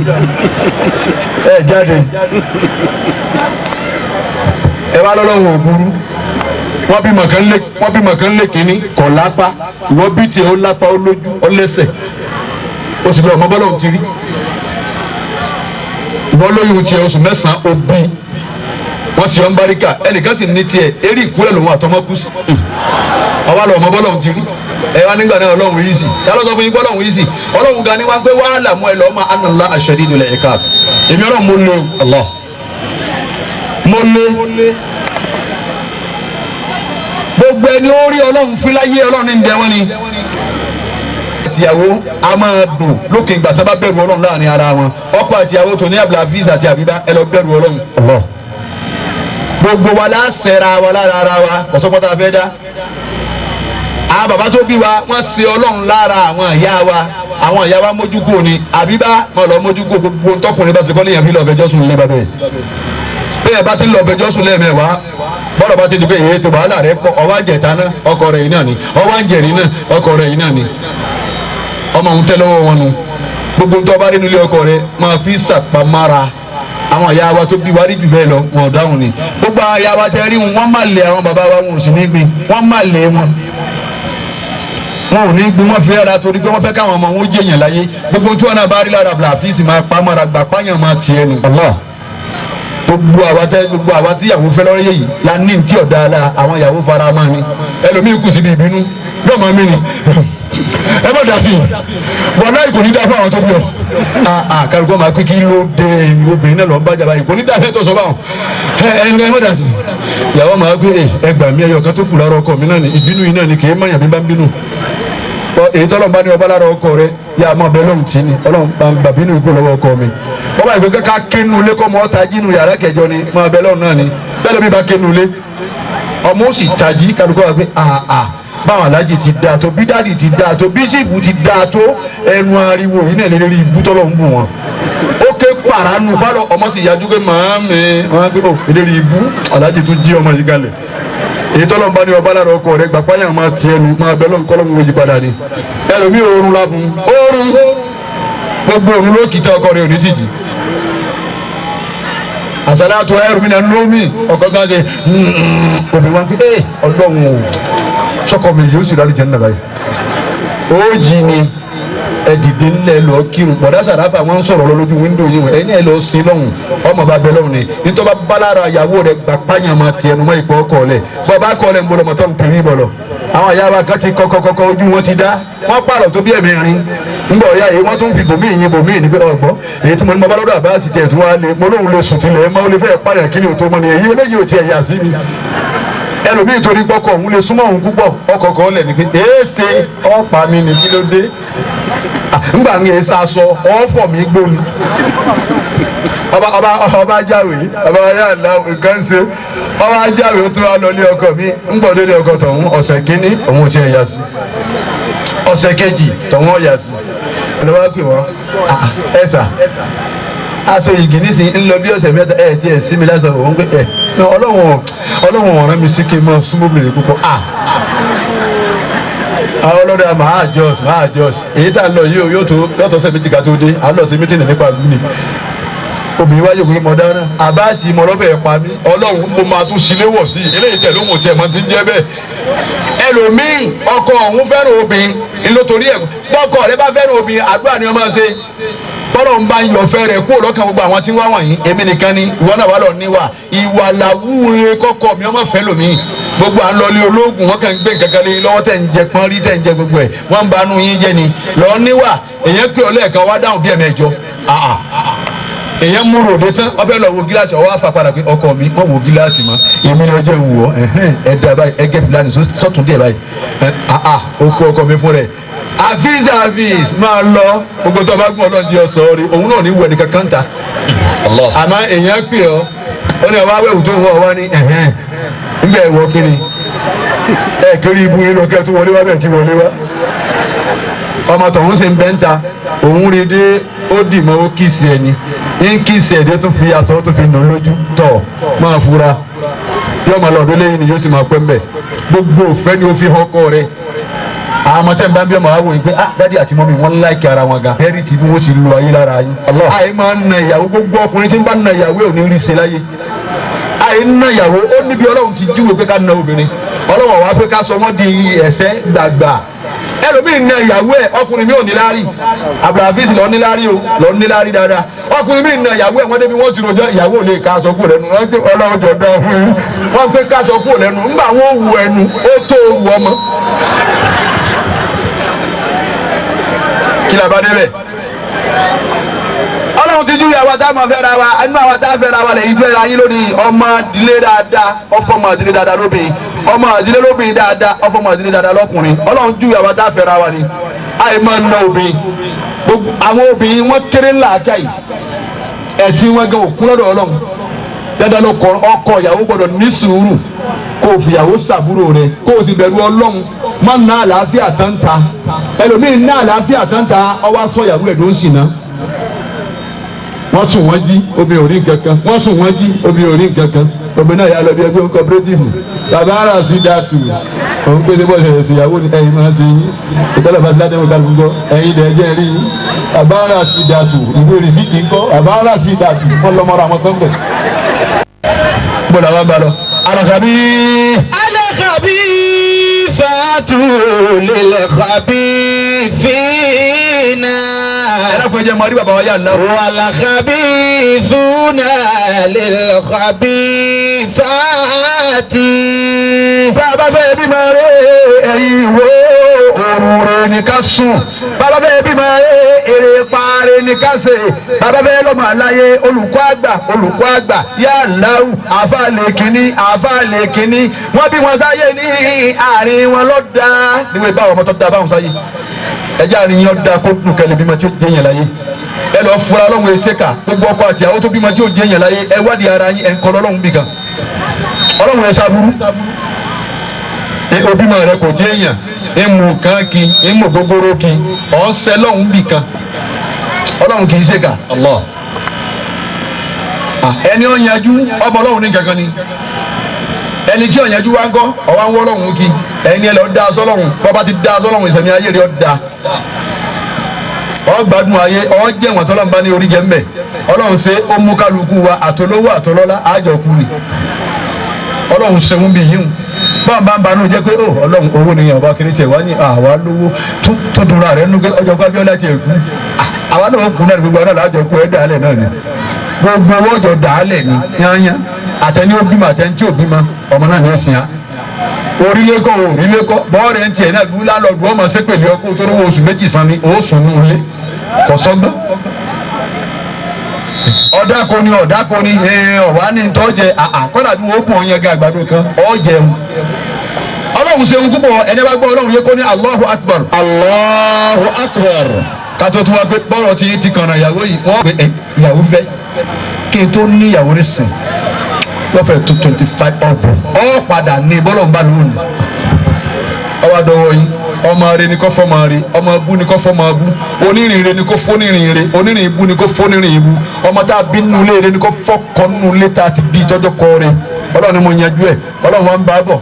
ẹ jáde ẹ wá lọ́lọ́run ò burú. Wọ́n bí mọ̀kàn lé kínní kọ̀ lápá, ìwọ bí tiẹ̀ ó lápá, ó lójú, ó lẹ́sẹ̀, ó sì lọ ọmọ bọ́lá òun ti rí. Ìwọ lóyún tiẹ̀ oṣù mẹ́sàn-án ó bí, wọ́n sì ọ́n báríkà, ẹnìkan sì ní tiẹ̀ eré ìkúlẹ̀ lòun àtọmọ́ kú sí. Ọba lọ ọmọ bọ́lá òun ti rí. Ẹ wá nígbà náà Ọlọ́run yìí sì yálọ sọ fún yín bọ́lọ́run yìí sì Ọlọ́run gan ni wá pé wàhálà mú ẹ lọ́ọ́ máa anàlá ashadidul iqab. Èmi Ọlọ́run mo lé Allah mo lé gbogbo ẹni ó rí Ọlọ́run fúláyé Ọlọ́run ní ìdẹ wọn ni. Àtìyàwó a máa dùn lókè ìgbà tí wọ́n bá bẹ̀rù Ọlọ́run láàrin ara wọn. Ọkọ àtìyàwó tó ní Abdulhafiz àti Àbíbá ẹ lọ bẹ̀rù Ọlọ́run. Gbogbo wa la sẹ́ra wa lára ara wa, kọ̀sọ́pọ́tà fẹ́ dá. Àwọn bàbá tó bí wa wọ́n ṣe Ọlọ́run lára àwọn ìyá wa, àwọn ìyá wa mójúkò ni Àbíbá wọn lọ mójúkò gbogbo ntọ́kùnrin bá ṣe kọ́ léèyàn fi lọ́ọ́ fẹjọ́ sùn lé bàbá yẹn. Bẹ́ẹ̀ bá ti lọ́ọ́ fẹjọ́ sùn lẹ́ẹ̀mẹ́wàá, bọ́dọ̀ bá ti di pé èyí ti wàhálà rẹ pọ̀, ọwọ́ àjẹta náà ọkọ rẹ̀ yìí náà ni, ọwọ́ àjẹrí náà ọkọ rẹ̀ yìí náà ni. Ọmọ òun tẹ́ lọ́wọ́ wọn nu. Gbogbo ntọ́ bá rí nílé ọkọ rẹ máa fi sàpamọ́ra. Àwọn ìyá wa tó bí wa rí jù bẹ́ẹ̀ lọ wọn ò dáhùn ni. Gbogbo àwọn ìyá wa tẹ rí wọn, wọ́n má lé àwọn bàbá wa, wọn ò sì ní gbin, wọ́n má lé wọn. Wọn ò ní gbé wọn fi ara torí pé wọn fẹ́ káwọn ọmọ wọn jẹyàn láyé. Gbogbo tí wọn náà bá rí lára Abdulhafiz máa pa mọ́ra gbà páyàn máa tiẹ̀ nù. Gbogbo àwa tẹ gbogbo àwa tí ìyàwó fẹ́ lọ́rẹ́ yìí la ní tí ọ̀dà la àwọn ìyàwó fara máa ni. Ẹlòmíì kù síbi ìbínú yóò máa mí ni. Ẹ má dà sí i, wàláhì kò ní dá fún àwọn tó bí ọ. Kálukú máa pé kí ló dé obìnrin náà lọ bá jàmbá yìí kò ní dá fẹ́ tó sọ báwọn. Ẹ ẹ má dà sí i. Ìyàwó máa pé ẹ gbà mí ẹyọ kan tó kù lára ọkọ mi náà ni ìbínú yìí náà ni kì í máyàn bí bá ń bínú. Èyí tọ́lọ́run bá ní ọba lára ọkọ rẹ yà á máa bẹ lọ́hùn tí ni Ọlọ́run bá ń gbà bínú ikú lọ́wọ́ ọkọ mi. Bọ́bá ìgbé ká kénu ilé kọ́ mọ́ ọ́ta jínú yàrá kẹjọ ni máa bẹ lọ́hùn náà ni bẹ́ẹ̀ lómi bá kénu ilé ọmọ ó sì tají kálukọ́ wa pé àà báwọn alájì ti dáa tó bí dáàdì ti dáa tó bí sífù ti dáa tó ẹnu ariwo yìí náà lérí ibú tọ́lọ́hún bù wọn. Ó ké paranu bálọ̀ ọmọ sì yájú pé màámi wọn á pé ó lérí ibú alájì tún jí ọmọ yìí kalẹ̀. Èyí tọ́lọ́run bá ní ọba lára ọkọ rẹ gbà páyà máa tiẹ̀ nu máa bẹ lọ́n kọ́lọ́mù wọ́n yí padà ni. Ẹlòmíì oorun labùn oorun gbogbo oorun ló kìtà ọkọ rẹ òní tìjì. Àsàlátù ẹrù mi náà lómi ọkọ kan ṣe obìnrin wa pé ẹ Ọlọ́run o sọkọ mi yóò sì rálẹ̀ jẹ́ nínú báyìí. Ó jí ni ẹ dìde ńlẹ̀ lọ kírun bọ̀dá sàràfà wọn ń sọ̀rọ̀ lọ lójú wíńdò yìí wọn ẹni ẹ lọ sí lọ́hùn ọmọ bá bẹ lọ́hùn ni nítorí bá lára ìyàwó rẹ gbà pààyàn máa tiẹ̀ nu mọ́ ìpò ọkọ lẹ̀ bọ́ bá kọ́ lẹ̀ ń bọ́ lọ́mọ tó ń pèrè bọ̀ lọ. Àwọn ìyá wa kan ti kọ́kọ́kọ́kọ́ ojú wọn ti dá wọ́n pààrọ̀ tó bí ẹ̀mí rin ńgbọ̀ ọ̀yá yìí wọ́n tún fi bòmíì yín bòmíì ní pé ọ̀gbọ́n èyí tí mo ní mo bá lọ́dọ̀ àbáàsì tiẹ̀ tún wá lé mo lóun lè sùn tilẹ̀ mọ́ ó lè fẹ́ pààyàn kí ni òtó mọ́ ni èyí eléyìí ò tiẹ̀ yà sí mi. Ẹlòmíì torí gbọ́kọ̀ òun lè súnmọ́ òun púpọ̀ ọkọ̀ kan lẹ̀ ní pé èéṣe ọ̀pá mi ní kí ló dé ńgbà ń yẹ sasọ ọ̀fọ̀ mi gbóni. Ọba ọba ọba jáwé ọba yàrá nǹkan ṣe ọba jáwé ó tún wá lọ ilé ọkọ mi ńgbọ̀ délé ọkọ tọ̀hún ọ̀sẹ̀ kínní òun ò tiẹ̀ yà sí ọ̀sẹ̀ kejì tọ̀hún ọ̀yà sí lọ́wọ́ pè wọ́n ẹ sà aṣọ igi nísìnyí ń lọ bí ọ̀sẹ̀ mẹ́ta ẹ̀ tiẹ̀ sí mi lásán òun pé ẹ̀ Ọlọ́run Ọlọ́run ọ̀ràn mi sí kí n máa súnmọ́ mi púpọ̀ à àwọn ọlọ́dà máa adjust máa adjust èyí tá a lọ yìí yóò tó yóò tó méjì ká tó dé à ń lọ sí mítìnì nípa ìlú ni obìnrin wájú òkú mọ dáná àbáàsì mọ lọ́fẹ̀ẹ́ pa mí Ọlọ́run mo máa tún sílé wọ̀ sí i eléyìí tẹ̀ ló mọ̀ tiẹ̀ mọ́ ti ń jẹ́ bẹ́ẹ̀. Ẹlòmíì ọkọ òun fẹ́ràn obìnrin ńlọtòrí ẹ̀ bọ́kọ rẹ bá fẹ́ràn obìnrin àdúrà ni wọ́n máa ṣe bọ́lọ̀ ń bá ń yọ fẹ́ rẹ̀ kúrò lọ́kàn gbogbo àwọn tí wọ́n wọ̀nyí èmi nìkan ni ìwọ náà wà lọ níwà ìwà làwúre kọ́kọ́ mi ọmọ fẹ́ lòmíì gbogbo à ń lọlé ológun wọn kàn ń gbé nǹkan kan lé lọ́wọ́ tẹ̀ ń jẹ pọ́n rí tẹ̀ ń jẹ gbogbo ẹ̀ wọ́n ń banú yín jẹ́ ni lọ níwà èyàn pé ọlẹ́ẹ̀kan wá dáhùn bí ẹ̀mẹ́jọ èyàn mú ròde tán wọ́n fẹ́ lọ wo gíláàsì ọwọ́ àfà padà pé ọkọ mi wọ́n wo gíláàsì mọ́ èmi ni ọjọ́ ìwọ̀ ẹ̀dá báyìí ẹgẹ́ fìlànì sọ́tún díẹ̀ báyìí ó kó ọkọ mi fún rẹ̀ àfíìs àfíìs máa lọ gbogbo tó o bá gún Ọlọ́run jẹ́ ọ̀sọ́ rí òun náà ní wù ẹnìkan kan ta àmọ́ èèyàn pè ọ́ ó ní ọba awẹ́wù tó ń wọ̀ wá ní ẹ̀hẹ́n ńbẹ̀ wọ kíni ẹ̀ kiri ibu yín lọ kẹ́ tó wọlé wá bẹ́ẹ̀ tí wọlé wá ọmọ tọ̀hún sì ń bẹ́ ń ta òun rí dé ó dì mọ́ ó kìsì ẹni ń kìsì ẹ̀ dé tó fi aṣọ tó fi nù lójú tọ̀ máa fura yóò máa lọ ọdún lẹ́yìn ni yóò sì máa pẹ́ mbẹ́ gbogbo òfẹ́ ni ó fi hàn ọkọ rẹ̀ àwọn ọmọ tẹ́ ń bá ń bí ọmọ àwọn yìí pé ah dádì àti mọ́mí wọ́n láìkí ara wọn gan bẹ́ẹ̀rì tí bí wọ́n ti lu ayé lára yín. Àyè máa ń na ìyàwó gbogbo ọkùnrin tí ń bá na ìyàwó ò ní rí ṣe láyé. Àyè ń na ìyàwó ó níbi Ọlọ́run ti júwe pé ká na obìnrin Ọlọ́run wá pé ká sọ wọ́n di ẹ̀sẹ̀ gbàgbà. Ẹlòmíì na ìyàwó ẹ̀ ọkùnrin mi ò ní láárí Abdulhafiz lọ ní láárí o lọ ní láárí dáadáa ọkùnrin mi na ìyàwó ẹ̀ wọ́n débi wọ́n ti rojọ́ ìyàwó ò lè ká aṣọ kúrò lẹ́nu Ọlọ́run jọ dá fún yín wọ́n pé ká aṣọ kúrò lẹ́nu ńgbà wọ́n wù ẹnu ó tó wù ọmọ. Kí la bá débẹ̀. Ọlọ́run ti júwe àwa tá a máa fẹ́ra wa inú àwa tá a fẹ́ra wa lẹ́yìn fẹ́ra yín lónìí ọmọ ìdílé dáadáa ọfọmọ ìdílé dáadáa lóbìnrin ọmọ ìdílé lóbìnrin dáadáa ọfọmọ ìdílé dáadáa lọ́kùnrin Ọlọ́run júwe àwa tá a fẹ́ra wa ni àì máa na obìnrin gbogbo àwọn obìnrin wọn kéré làákà yìí ẹ̀sìn wọn gan òkú lọ́dọ̀ Ọlọ́run dandan ló kọ ọkọ ìyàwó gbọ́dọ̀ ní sùúrù kó o fìyàwó ṣàbúrò rẹ kó o sì bẹ̀rù Ọlọ́run má ná àlàáfíà tán ta ẹlòmíín ná àlàáfíà tán ta ọwọ́ aṣọ ìyàwó ẹ̀ ló ń sìn náà wọ́n sùn wọ́n jí obìnrin ò rí nǹkan kan wọ́n sùn wọ́n jí obìnrin ò rí nǹkan kan obìnrin náà yà lọ bí ẹgbẹ́ cooperative bàbá ara sí dàtú òun pèsè bọ́ ṣẹlẹ̀ sí ìyàwó ni ẹ̀yin máa ti yín ìtọ́lẹ̀ bá ti ládẹ́wò kálukú gbọ́ ẹ̀yin lẹ̀ jẹ́ rí yín bàbá ara sí dàtú ìwé rìsíìtì ńkọ́ bàbá ara sí dàtú wọ́n lọ́mọ́ra àwọn tó ń bẹ̀. bọ́lá wa ń bá lọ. alakabi. alakabi. والخبيثات للخبيثين Ẹ dákun, ẹ jẹ́ mọ rí bàbá wa yà ńlá. والخبيثون للخبيثات. Bàbá fẹ́ bímọ rẹ̀, ẹ̀yin wo, òrùn rẹ̀ ní ká sùn. Bàbá fẹ́ bímọ rẹ̀, èrè paare ní ká ṣe. Bàbá fẹ́ lọ́mọ aláyé, olùkọ́ àgbà, olùkọ́ àgbà yà láwù, àfa lè kínní, àfa lè kínní. Wọ́n bí wọn sáyé ní àárín wọn lọ́dà níwèé báwọn ọmọ tó da báwọn sáyé. Ẹjẹ́ àárín yẹn ọ̀dà kó dùn kẹlẹ́ bímọ tí ó jẹ́ yẹn láyé. Ẹ lọ fura ọlọ́run ẹsẹ̀ ká gbogbo ọkọ àti ìyàwó tó bímọ tí ó jẹ́ yẹn láyé. Ẹ wádìí ara yín, ẹ ń kọ́ lọ́lọ́run bì kan. Ọlọ́run ẹ sábúrú òbí mọ rẹ kò jẹ́ èèyàn, ń mú nǹkan kí ń mú gógóró kí ọ̀ ń sẹ lọ́hùn bì kan. Ọlọ́run kì í ṣèkà. Allah. Ẹni ó yanjú ọmọ ọlọ́run ní kankan ni. Ẹni tí ó yanjú wá ń kọ́ ọ̀wá ń wọ́ ọlọ́run kí ẹni ẹ lọ da sọlọ́run. Bọ́ba ti da sọlọ́run, ìsẹ̀mí ayé rẹ̀ ọ́ da, ọ gbádùn ayé, ọ jẹ̀wọ̀n tọ́lọ́run bá ní orí jẹ́ mbẹ́. Ọlọ́run ṣe ó mú kálukú wa, àtolówó àtọlọ́lá, àjọkú ni. Ọlọ́run ṣeun bí yíhun báwọn bá ń banú jẹ́ pé ó ọlọ́run owó ni ọba kiri tiẹ̀ wá ní àwa lówó tó dunra rẹ̀ nínú ọjọ́ pé Abíọ́lá tiẹ̀ kú. Àwa náà ó kú náà ní gbogbo àná láàjọ kú ẹ̀ dàálẹ̀ náà ni. Gbogbo owó ọjọ́ dàálẹ̀ ni yányá, àtẹni ó bímọ, àtẹni tí ò bímọ, ọmọ náà ní ẹ̀sìn á. Orílẹ̀ kọ́, orílẹ̀ kọ́ bọ́ọ̀rẹ̀ ń tiẹ̀ náà bí lálọ́ọ̀dù ọmọ sépèlé ọkọ̀ tó rówó oṣù 2 san ni ó sùn ní ilé kò sọ́gbọ́n. Ọ̀dàkọ ni, ọ̀dàkọ ni ọ̀wá ní tọ́jẹ àkọ́dà bí wọ́n kún ọ̀yẹ́ gan àgbàdo kan ọ̀jẹun. Ọlọ́run ṣeun púpọ̀. Ẹni bá gbọ́ ọlọ́run yẹ kó ní Allahu Akbar. Allahu Akbar. Kátó tún wá pé bọ́rọ̀ tí ti kànnà ìyàwó yìí, wọ́n pè é ìyàwó fẹ́ kí n tó ní ìyàwó ní sìn lọ́fẹ̀ẹ́ tó 25 ọ̀bùn ọ̀ padà ní bọ́lọ̀ ń bá lónìí. Ọwọ́ àdọ́wọ́ yín, ọmọ rẹ ni kò fọmọ rẹ, ọmọ bú ni kò fọmọ bú, onírìn rẹ ni kò fónírìn rẹ, onírìn ibú ni kò fónírìn ibú, ọmọ tá a bí nínú ilé rẹ ni kò fọkọ nínú ilé tá a ti bí tọ́jọ́ kọ rẹ. Ọlọ́run ni mo yanjú ẹ̀. Ọlọ́run wa ń bá a bọ̀.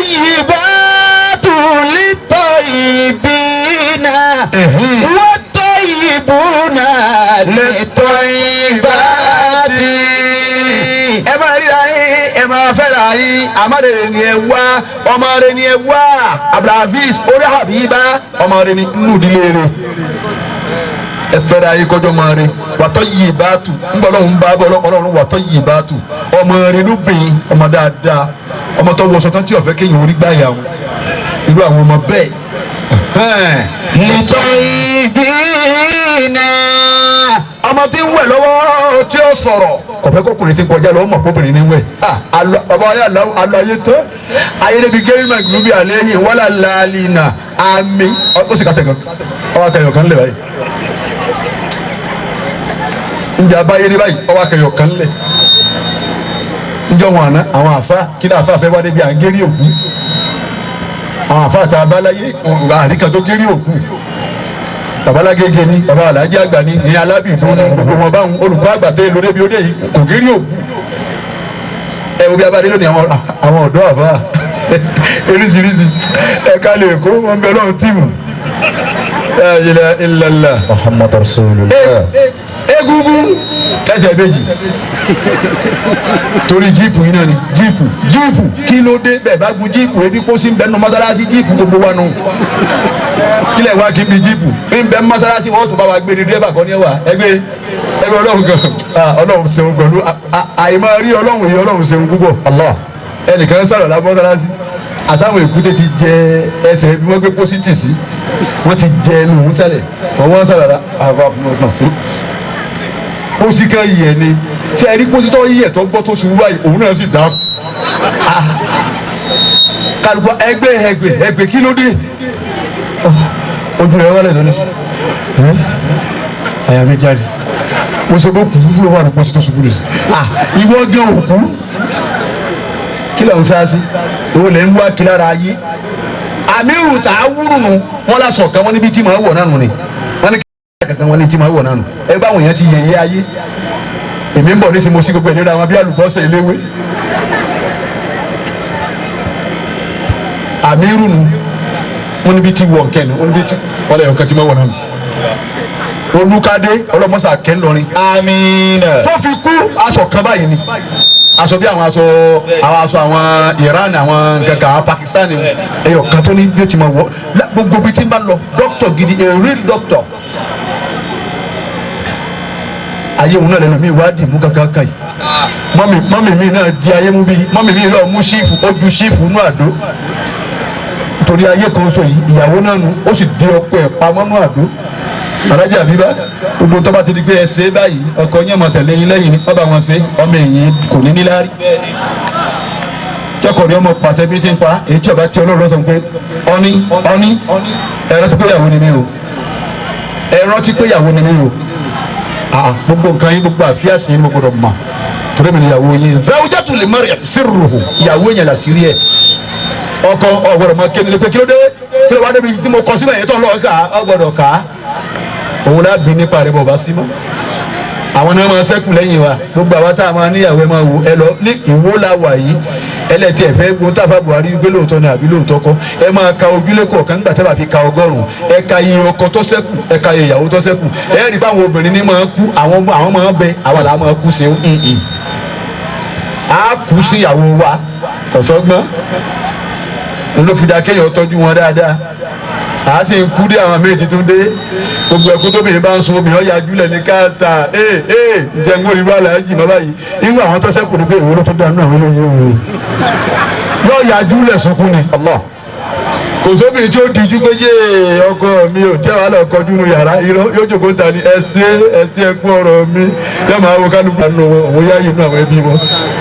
والطيبات للطيبين والطيبون للطيبات. Ẹ máa ríra yín, ẹ máa fẹ́ra yín. Àmàlẹ́ ni ẹ wá, ọmọ rẹ ni ẹ wá. Abdulhafiz orí Habiba, Ọmọ rẹ ni nínú ìdílé rẹ, ẹ fẹ́ra yín kọjọ́ ọmọ rẹ. Wàtọ́ yìí bá tù ńgbọ́ ọlọ́run bá bọ́ ọlọ́run wàtọ́ yìí bá tù ọmọ rẹ ló bìn, ọmọ dáadáa, ọmọ tó wọṣọ tán tí ó fẹ́ kéèyàn orí gbáyà wọn, irú àwọn ọmọ bẹ́ẹ̀. للطيبين. Ọmọ tí ń wẹ̀ lọ́wọ́ tí ó sọ̀rọ̀ Kọ̀fẹ́ kọkùnrin ti kọjá lọ, ọmọ kọkùnrin ní wẹ̀. Bàbá ayé àlọ́ ayé tán, ayé débi gẹ́rì máa gbúgbì àlẹ́ yìí wọ́lá làálì nà àmì. Ó sì kásẹ̀ kan, ọwọ́ akẹyọ̀ kan lẹ̀ báyìí. Ǹjẹ́ abáyé ní báyìí, ọwọ́ akẹyọ̀ kan lẹ̀. Ǹjọ́ wọn àná àwọn àfa kí ní àfa fẹ́ wá débi à ń gérí òkú. Àwọn àfa àti abáláyé àríkà tó gérí òkú, babalágége ni, baba alájí àgbà ni, ní alábì tí wọn ní gbogbo wọn báwọn olùkọ́ àgbà tẹ lóde bí ó dé yìí kò gérí òkú. Ẹ wo bí abadé lónìí, àwọn ọ̀dọ́ àbá eríṣiríṣi ẹ̀ka lè kó wọn bẹ lọ́run tíìmù. La ilaha illallah. Muhammad Rasulullah. Egungun ẹsẹ̀ méjì torí jíìpù yìí náà ni jíìpù, jíìpù kí ló dé? Bẹ́ẹ̀ bá gun jíìpù, ebi kó sí ń bẹ nínú mọ́sálásí. Jíìpù gbogbo wa nù, kílẹ̀ wá kí n bí jíìpù ń bẹ mọ́sálásí. Wọ́n tún bá wa gbé ní dírẹ́bà kan ní ẹwà ẹgbẹ́ ẹgbẹ́. Ọlọ́run kan, ọlọ́run ṣeun pẹ̀lú àìmọ́ rí ọlọ́run yìí. Ọlọ́run ṣeun púpọ̀. Allah. Ẹnìkan sọ̀rọ̀ lá mọ́sálásí, àtàwọn èkúté ti jẹ ẹsẹ̀ bí wọ́n gbé pósítì sí, wọ́n ti jẹ ẹnu òun sálẹ̀. Wọ́n sọ̀rọ̀ lá àwọn àfọwọ́tàn pósí kan yẹ̀ ni. Ṣe é rí pósí tó yẹ̀ tó gbọ́ tó ṣubú báyìí, òun náà sì dá kálukú ẹgbẹ́ ẹgbẹ́ ẹgbẹ́. Kí ló dé? Ojú rẹ̀ wálẹ̀ lónìí, àyà mi jáde. Mo ṣe bó kú ló wà ní pósí tó ṣubú rẹ̀. Ìwọ gan òkú, kí ló ń sá sí? Òun lè ń wá kí lára ayé. Àmírù tá a wúrù nù wọn lásọ kan, wọn níbi tí màá wọ̀ náà nù ni wọn ní kí kankan wọn ní tí màá wọ̀ náà nù. Ẹ bá àwọn èèyàn ti yẹ̀yẹ́ ayé. Èmi ń bọ̀ ní sinmi sí gbogbo ẹ̀ nínú àwọn bí àlùbọ́sẹ̀ eléwé. Àmírù nù wọn níbi tí wọ̀ nkẹ́ nù wọn níbi tí wọn lè yọ kàn tí màá wọ̀ náà nù. Olùkadé ọlọmọsà kẹlọrin. Àmín. Tó fi kú aṣọ kan báyìí ni aṣọ bí àwọn aṣọ àwọn aṣọ àwọn Iran àwọn kankan àwọn Pakistan ẹyọ kan tó ní bí ó ti máa wọ gbogbo bí tí ń bá lọ doctor gidi, a real doctor. Ayé òun náà lẹ́nu mi wádìí mú kankan kan yìí. Mọ́mì mi náà di ayé mú bí mọ́mì mi lọ́ọ́ mú sífù ojú sífù nú àdó torí ayé kan sọ yìí ìyàwó náà nu ó sì di ọkọ ẹ̀ pamọ́ nú àdó. Alájà bíbá gbogbo tó bá ti di pé ẹ ṣe báyìí ọkọ yẹn mọ̀ tẹ̀lé yín lẹ́yìn ní bàbá wọn ṣe ọmọ ẹ̀yìn kò ní níláárí. Jọkọ̀ ni ọmọ pàṣẹ bí ti ń pa èyí tí ọba tí Ọlọ́run lọ́sàn pé ọní ọní ẹ rántí pé ìyàwó ni mí o, ẹ rántí pé ìyàwó ni mí o, gbogbo nǹkan yín gbogbo àfíàsì yín mo gbọdọ̀ mọ̀ torí mi ni ìyàwó yín. Zawjatu lil mar'i sirruhu, ìyàwó yẹn làṣírí ẹ̀. Ọkọ ọgbọ́dọ̀ mọ kí ni pé kí ló dé kí ló wá débi tí mo kọ síbẹ̀ yẹn tó ń lọ ká ọgbọ́dọ̀ ká òun náà bí nípa rẹ bọ̀ bá sí mọ́. Àwọn náà máa ṣẹ́kù lẹ́yìn wa gbogbo àwa tá a máa níyàwó ẹ máa wò ẹ lọ ní ìwó la wà yìí ẹlẹ́tì ẹ̀fẹ́ gbóhùn táfà Buhari gbé lóòótọ́ ni àbí lóòótọ́ kọ́ ẹ máa ka ojúlé kọ̀ọ̀kan nígbà tẹ́ bá fi ka 100 ẹ ka iye ọkọ tó ṣẹ́kù ẹ ka iye ìyàwó tó ṣẹ́kù ẹ rí báwọn obìnrin ní máa kú àwọn máa bẹ àwọn làwọn máa kú sí ń á kú sí ìyàwó wa ọ̀sọ́gbọ́n ló fi da kéèyàn tọ́jú wọn dáadáa. A sì ń kú dé àwọn méjì tún dé gbogbo ẹkú tóbìnrin bá ń sun obìnrin ọ̀yà júlẹ̀ ní káàsà ee ee jẹun orí bá làájì mọ́ báyìí irú àwọn tó sẹ́kù ní pé ìwé ló tó dànù àwọn eléyìí òun yóò yà júlẹ̀ sunkún ni. Kò sóbìnrin tí ó dijú pé yé ọkọ mi ò tẹ́ wàhálà ọkọ dúnú yàrá irọ́ yóò jókòó ta ni ẹsẹ̀ ẹsẹ̀ ẹkú ọ̀rọ̀ mi yóò máa wo kálukú àánú wọn òun yá yìí nú àwọn ẹbí wọn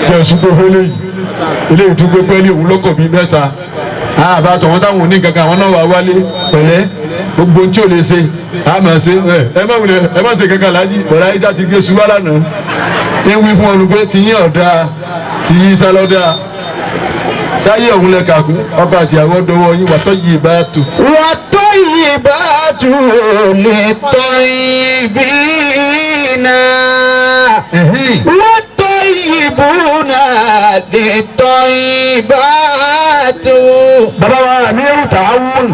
jẹ́ ṣùgbọ́n eléyìí eléyìí tún gbé pẹ́ẹ́lí òun lọ́kọ̀ bíi mẹ́ta àbá tọ̀wọ́n táwọn òní kankan àwọn náà wà wálé pẹ̀lẹ́ gbogbo tí ò lè ṣe a máa ṣe ẹ má wulẹ̀ ẹ má ṣe kankan láàjì bọ̀dá Isa ti gbé ṣubá lánàá ń wí fún ọdún pé tiyín ọ̀dà tiyín Isa lọ́dà sáyé òun lẹ kàkún ọkọ àti àwọn dọwọ́ yín wàtọ́ yìí bá tù. wàtọ́ yìí bá tù lè tọ́ ibi náà wàtọ́ yìí bù náà lè tọ́ ibà tù. Bàbá wa Amiru Ta'awun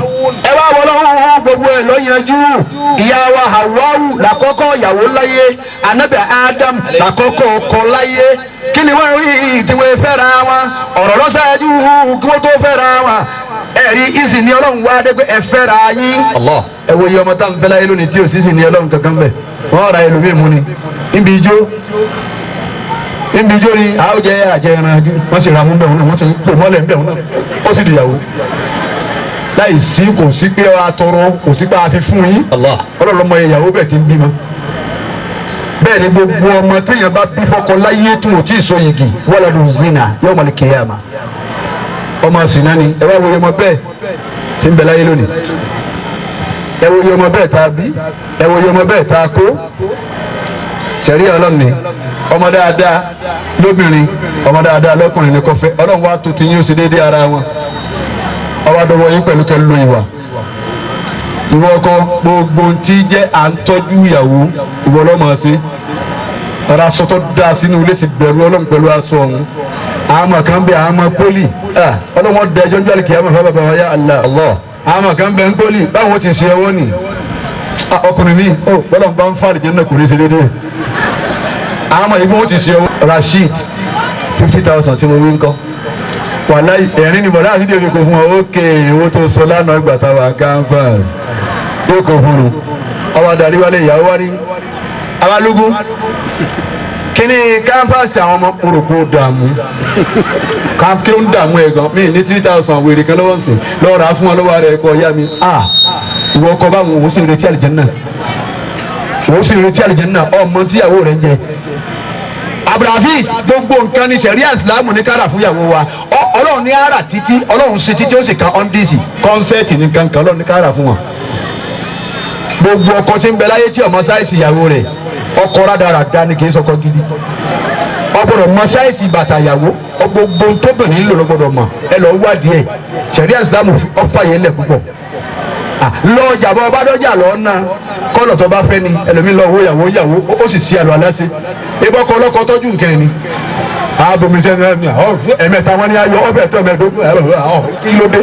ẹ wá wọlé ọ̀hún gbogbo ẹ̀ ló yanjú. Ìyá wa Hawawu làkọ́kọ́ ìyàwó láyé, Anabi Adam làkọ́kọ́ ọkọ láyé. Kí ni wọ́n rí tí wọ́n fẹ́ra wọn? Ọ̀rọ̀ lọ́sàájú kí wọ́n tó fẹ́ra wọn. Ẹ̀rí ìsìn ní Ọlọ́run wá dé pé ẹ fẹ́ra yín. Ẹ wo iye ọmọ tá n fẹ́ láyé lónìí tí ò sí ìsìn ní Ọlọ́run kankan bẹ̀. Wọ́n ra ẹlòmíì mú ni. Níbi ijó níbi ijó ni àwọn jẹ àjẹ ẹran ajú wọ́n sì ra mú bẹ́ẹ̀ náà wọ́n sì pò mọ́lẹ̀ ń bẹ́ẹ̀ náà ó sì dìyàwó. Láì sí kò sí pé a tọrọ kò sí pé a fi fún yín. Ọlọ́run ọmọ ìyàwó bẹ́ẹ̀ ti ń bímọ. Bẹ́ẹ̀ ni gbogbo ọmọ téèyàn bá bí fọkọ láyé tó o tí ì sọ yìgì waladu zina yawmal qiyamah. Ọmọ sìnà ni ẹ wá wo ọmọ bẹ́ẹ̀ tí ń bẹ láyé lónìí. Ẹ wo ọmọ bẹ́ẹ̀ tá a bí, ẹ wo ọmọ bẹ́ẹ̀ tá a kó. Sẹ̀rí Ọlọ́run ni ọmọ dáadáa lóbìnrin ọmọ dáadáa lọ́kùnrin ni kò fẹ́. Ọlọ́run wá tó ti yín ó sì déédéé ara wọn. Ọwọ́ adọ́wọ́ yín pẹ̀lú kẹlú ìwà. Ìwọ ọkọ gbogbo tí jẹ́ à ń tọ́jú ìyàwó ìwọ ọlọ́mọ ṣe. Ọ̀rọ̀ aṣọ tó dáa sínú ilé ti bẹ̀rù Ọlọ́run pẹ̀lú aṣọ ọ̀hún. Àmọ̀ kan bẹ àmọ̀ pólì. Ọlọ́run ọdẹ ẹjọ́ ń jọ́ àlùkìyámọ̀ fún bàbá wa yá Allah. Àmọ̀ kan bẹ ń pólì báwọn ti ṣe ọwọ́ nì. Ọkùnrin mi ò bọ́lá ń bá ń fà lìjẹ́ náà kò ní ṣe déédéé. Àmọ̀ ibi wọn ti ṣe ọwọ́. Rasheed 50,000 tí mo wí ń kọ́. Wàláhì ẹ̀rín ni bọ̀dá àti dèbè kò fún ọ. Ókè owó tó sọ lánàá ìgbà táwa canvas yóò kò fún un. Ọba adarí wálé ìyàwó wá ní abalógún kíní canvas àwọn ọmọ òròpó dààmú kí ló ń dààmú ẹ gan mi ní 3,000 wèrè kan lọ́wọ́ sí lọ́ọ́ rà á fún ọ lọ́wọ́ rẹ̀ kọ́ ya mi. Ìwọ ọkọ báwọn òun sì ń retí àlìjánnà, òun sì ń retí àlìjánnà ọmọ tíyàwó rẹ̀ ń jẹ. Abdulhafiz gbogbo nǹkan ní sẹ̀ríà ìsìlámù ní kára fún ìyàwó wa. Ọlọ́run ní ara títí Ọlọ́run ṣe títí ó sì ka ọ́ndísì kọ́nsẹ́ẹ̀tì ní kankan Ọlọ́run ní kára fún wọn. Gbogbo ọkọ tí ń bẹ láyé tí ọmọ sáìsì ìyàwó rẹ̀ ọkọ rádaràda ni kì í sọkọ gidi. Ó gbọ́dọ̀ mọ sáìsì bàtà ìyàwó, gbogbo tóbìnrin ń lò ló gbọ́dọ̀ mọ̀ ẹ lọ wádìí ẹ̀. Sẹ̀ríà ìsìlámù ọ̀fà yẹn lẹ̀ púpọ̀. Lọ́jà bọ́ ọba dọ́jà lọ́ọ́ náà kọ́lọ̀ tó bá fẹ́ ni ẹlòmíì lọ owó ìyàwó ìyàwó ó sì sí àlọ́ aláṣẹ ebọ́kọ ọlọ́kọ tọ́jú nǹkan ẹni. Abomisẹ́ ẹ̀mẹ́ta wọn ni ayọ̀ ọbẹ̀ tó ẹ̀mẹ́dógún kí ló dé.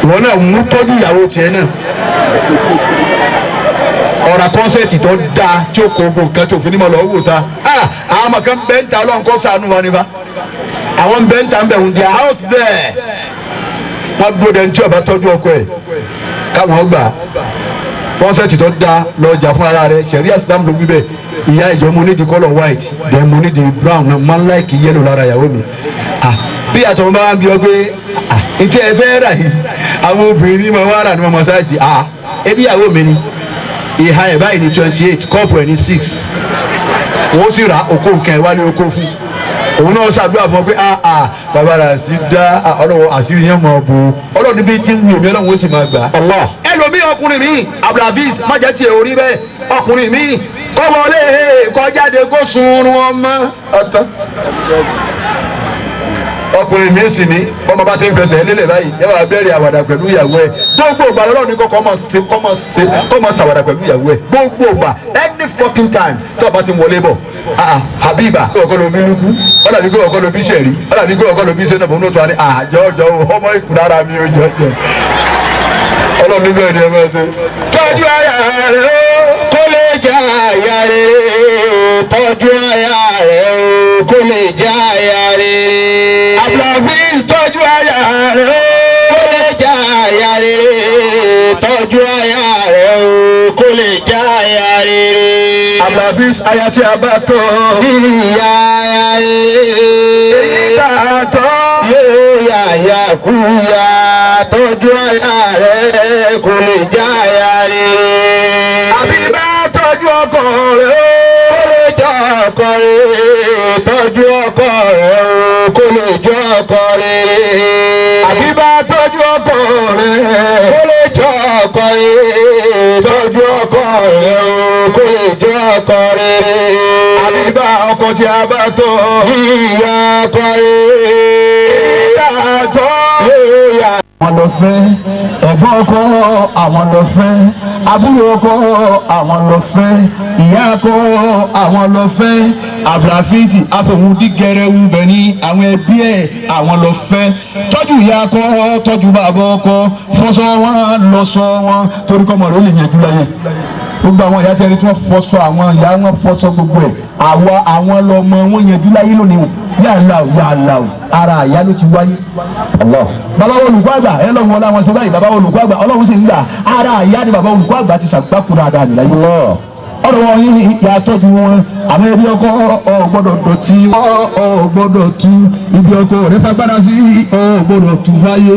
Ìwọ náà mú tọ́jú ìyàwó tiẹ̀ náà. Ọ̀rà kọ́nsẹ̀tì tó dáa tí ó kó gbogbo nǹkan tó fi ní mọ̀ lọ́wọ́ wò ta. Àwọn ọmọ kan bẹ́ẹ̀ ń ta Ọlọ́run kó ṣàánú wa nípa. Àwọn bẹ́ẹ̀ ń ta ń bẹ̀ ń di out there. Wọ́n dúró dẹni tí ó bá tọ́jú ọkọ ẹ̀ káwọn gbà. Kọ́nsẹ̀tì tó dáa lọ́jà fún ara rẹ̀ sẹ̀rí àsìlámù ló wí bẹ́ẹ̀. Ìyá ìjọ mo ní di colour white then mo ní di brown náà máa ń like yellow lára ìyàwó mi. Bí àtọ̀mọ́ bá wá ń bí ọ pé ntí ẹ fẹ́ rà yìí àwọn obìnrin máa wá rà ní ọmọ sáàsì ebi ìyàwó mi ni ìhà ẹ̀ báyìí ní 28 kọ́ọ̀pù ẹ̀ ní 6 wọ́n sì rà okó nǹkan ẹ̀ wá ní okó fún òun náà ṣàdúrà fún ọ pé bàbá rà sí dá ọlọ́wọ́ àṣírí yẹn mọ̀ bò ọlọ́run níbi tí ń wù mí ọlọ́run ó sì máa gbà. Ẹlòmíì ọkùnrin mi Abdulhafiz má jẹ́ tiẹ̀ orí bẹ́ẹ̀ ọkùnrin mi kọ́ wọlé kọjáde kó sunrun ọmọ ọ̀tán. Ọkùnrin mi sì ní bọ́mọ bá ti ń fẹsẹ̀ lélẹ̀ báyìí ẹ wàá bẹ̀rẹ̀ àwàdà pẹ̀lú ìyàwó ẹ gbogbo ìgbà lọ́rọ̀ ní kọ́kọ́ kọ́ mọ̀ ṣàwàdà pẹ̀lú ìyàwó ẹ gbogbo ìgbà any fucking time tó o bá ti wọlé bọ̀ Habiba kó ọkọ ló bí lukú ọ̀dàbí kó ọkọ ló bí sẹ̀rí ọ̀dàbí kó ọkọ ló bí sẹ́nà bọ́n tó wà ní àjọjọ ọmọ ìkùnára mi ò jọjọ Ọlọ́run níbẹ̀ ni ẹ máa ṣe. Tọ́jú ara rẹ̀ ó kó lè jẹ́ aya rere, tọ́jú aya rẹ̀ ó kó lè jẹ́ aya rere. Abdulhafiz tọ́jú aya rẹ̀ ó kó lè jẹ́ aya rere, tọ́jú aya rẹ̀ ó kó lè jẹ́ aya rere. Abdulhafiz aya tí a bá tọ́. Ìyá aya rere. Èyí tá a tọ́. Yóò yà yà kú yà, tọ́jú aya rẹ̀ kó lè jẹ́ aya rere. Àbíbá tọ́jú ọkọ rẹ̀ ó. Kó lè jẹ́ ọkọ rere, tọ́jú ọkọ rẹ̀ ó kó lè jẹ́ ọkọ rere. Àbíbá tọ́jú ọkọ rẹ̀. Kó lè jẹ́ ọkọ rere, tọ́jú ọkọ rẹ̀ ó kó lè jẹ́ ọkọ rere. Àbíbá ọkọ tí a bá tọ́. Ìyá ọkọ rere. Èyí tá a tọ́. Yóò yà. Àwọn lọ fẹ́ ẹ̀gbọ́n ọkọ àwọn lọ fẹ́ àbúrò ọkọ àwọn lọ fẹ́ ìyá ọkọ àwọn lọ fẹ́ Abdulhafiz afọwọ́dígẹrẹwu bẹ̀ ní àwọn ẹbí ẹ̀ àwọn lọ fẹ́ tọ́jú ìyá ọkọ tọ́jú bàbá ọkọ fọṣọ wọn lọṣọ wọn torí kọ́mọ rẹ̀ ó lè yanjú láyé gbogbo àwọn ìyá tẹ́lẹ̀ tí wọ́n fọṣọ àwọn ìyá wọn fọṣọ gbogbo ẹ̀ àwa àwọn lọmọ wọn yanjú láyé lónìí yàrá o yàrá o ara àyà ló ti wáyé. Bàbá olùkọ́ àgbà ẹ lọ́wọ́ ọlá wọn ṣe báyìí bàbá olùkọ́ àgbà ọlọ́run sì ń gbà ara àyà ni bàbá olùkọ́ àgbà ti ṣàgbákò dáadáa nìlá yìí. Ọ̀rọ̀ wọn yìí ìyá tọ́jú wọn àwọn ẹbí ọkọ ò gbọ́dọ̀ dọ̀tí ò gbọ́dọ̀ tú ibi ọkọ rẹ fagbára sí ò gbọ́dọ̀ tú fáyé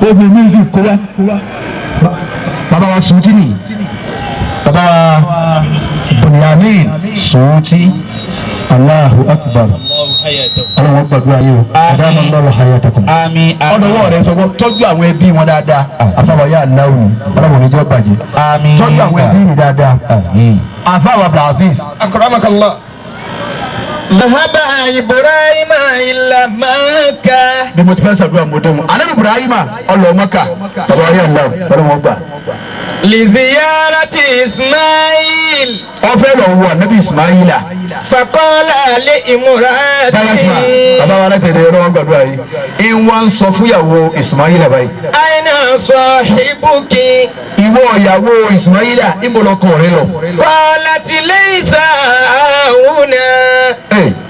obìnrin mi sì kó wá. Bàbá wa sùn tì ní bàbá wa Bunyamin Suuti Allahu Akbar ọlọ́wọ́ gbàdúrà yìí o àdáná lọ́wọ́ hayatakum. Àmín. Ọ̀dọ̀wọ́ rẹ sọ fún tọ́jú àwọn ẹbí wọn dáadáa àfàwọ̀ yà láwù ọlọ́wọ́ níjọ́ bàjẹ́ Àmín. tọ́jú àwọn ẹbí mi dáadáa àfàwọ̀ Abdulaziz. Akramakallah. Dhahaba Ibrahima ila Makkah. Bí mo ti fẹ́ sàdúrà mo dé wọn. Anabi Ibrahima ọlọ́mọkà bàbá yà láwù ọlọ́wọ́ gbà. Liziyarati Ismail. Ọfẹ́ lọ wọ anabi Ismaila. Faqala li Báyọ̀sùmá imrati. bàbá wa alágbẹ̀dẹ ọlọ́wọ́ gbàdúrà yìí. Ìwọ̀n ń sọ fúnyàwó Ismaila báyìí. Aina sahibuki. Ìwọ ìyàwó Ismaila ìmọ̀lọ́kọ̀ rẹ lọ. Qalat laysa huna.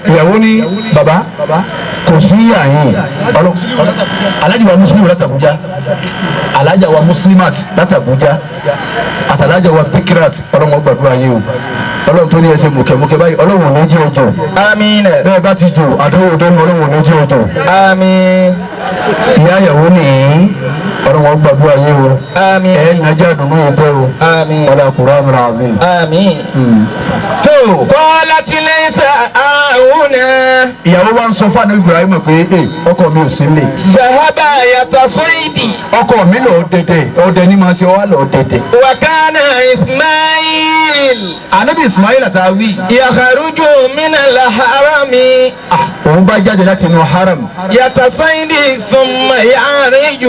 Ìyàwó ní bàbá kò sí àyìn alájà wa muslim láti Abuja alájà wa muslimat láti Abuja àtàlájà wa pikirat ọlọ́run gbàdúrà yìí o ọlọ́run tó ní ẹsẹ̀ mùkẹ́mùkẹ́ báyìí ọlọ́run ò ní jẹ́ ọjọ́ Àmín. bẹ́ẹ̀ bá ti jò àdánwò dánwò ọlọ́run ò ní jẹ́ ọjọ́ Àmín. ìyá ìyàwó nìyí ọlọ́run gbàdúrà yìí o Àmín. ẹ̀ ń nàjà dùnú yìí bẹ́ẹ̀ o Àmín. ọlá Qur'an azim. Àmín. Tó Qalat laysa huna. ìyàwó wa ń sọ fún anabi Ibrahim pé ọkọ mi ò sí nílé Zahaba yatasaidi. ọkọ mi lọ dẹdẹ ọdẹ ní ma ṣe wá lọ dẹdẹ. Wa kana Ismail anabi Ismail àtàwí yakhruju min al-harami. Òun bá jáde láti inú haram. يتصيد ثم يعرج.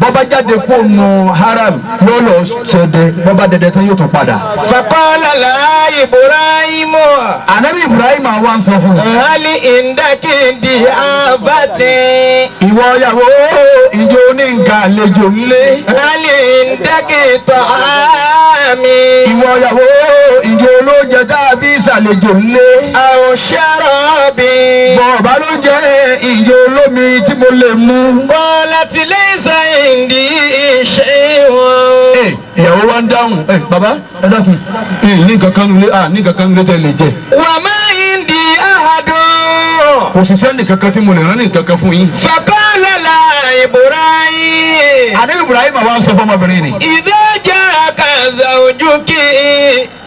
Bọ́ bá jáde kó nu haram yóò lọ ṣọdẹ, bọ́ bá dẹdẹ tán yóò tún padà. فقال لها إبراهيم Ànábì Ibrahim àwa ń sọ fún un. هل عندك ضيافة؟ Ìwọ ìyàwó, ìjọ ní nǹkan àlejò ńlé? هل عندك طعام؟ Ìwọ ìyàwó, ìjọ olóúnjẹ tá a fi ṣàlejò ńlé? أو شراب؟ Bọ̀ọ̀bá ló jẹ́, ìjọ olómi tí mo lè mú? قالت ليس عندي شيء. Ẹ, ìyàwó wa ń dáhùn. Ẹ bàbá, ẹ dákun, ẹ ní nǹkan kan nílé, à ní nǹkan kan nílé tẹ lè jẹ. وما عندي أحد. Kò sì sẹ́ni kankan tí mo lè rán ní nǹkan kan fún yín. فقال لها إبراهيم Ànábì Ibrahim àwa ń sọ fọmọbìnrin ni. إذا جاءك زوجك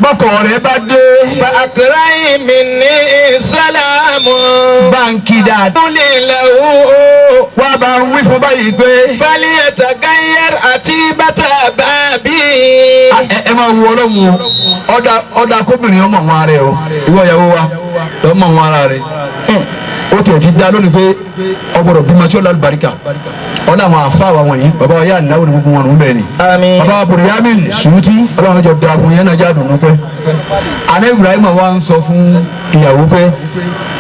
Bọ́kọ̀ rẹ̀ bá dé. فأقرئ مني السلام. Báńkì dáadáa. قولي له Wá bá ń wí fún báyìí pé. فليتغير عتيبة بابي. Ẹ máa wo Ọlọ́run o, ọ̀dà ọ̀dà kóbìnrin ọmọ wọn ara ẹ o. Ìwọ ìyàwó wa, ọmọ wọn ara rẹ. Ó tiẹ̀ ti dá lónìí pé ọgbọ́dọ̀ bímọ tí ó lálùbáríkà. Ọ̀dà àwọn àfa wa wọ̀nyí, bàbá wa yà náwó ni gbogbo wọn rún bẹ́ẹ̀ ni. آمين. Bàbá wa Bùrìyámìn Sùútì, Ọlọ́run jọ da fún yẹn náà já dùnú pẹ́. Àná Ibrahim wa ń sọ fún ìyàwó pé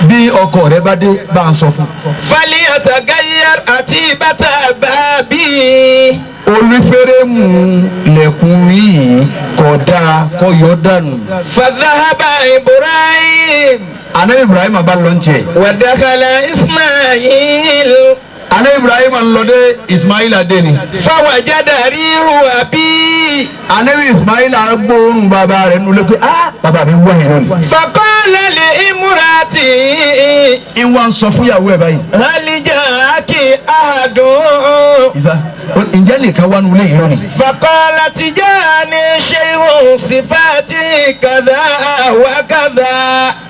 bí ọkọ rẹ bá dé, bá ń sọ fún. فليتغير عتيبة بابي. Olúfẹ́rẹ́mù lẹ̀kùn yìí kò dáa, kò yọ dànù. فذهب إبراهيم Àná Ibrahim bá lọ ń jẹ. ودخل إسماعيل. Àná Ibrahim ń lọ dé, Ismail adé ni. فوجد ريح أبي. Àná Ismail agbóhùn bàbá rẹ̀ nulẹ̀ pé ah, bàbá mi wá yìí lónìí. فقال لامرأته Ìwà ń sọ fún ìyàwó ẹ̀ báyìí. هل جاءك أحد؟ Ìsá, ǹjẹ́ nìkan wá nulẹ̀ yìí lónìí? فقالت جاءني شيء صفاتي كذا وكذا.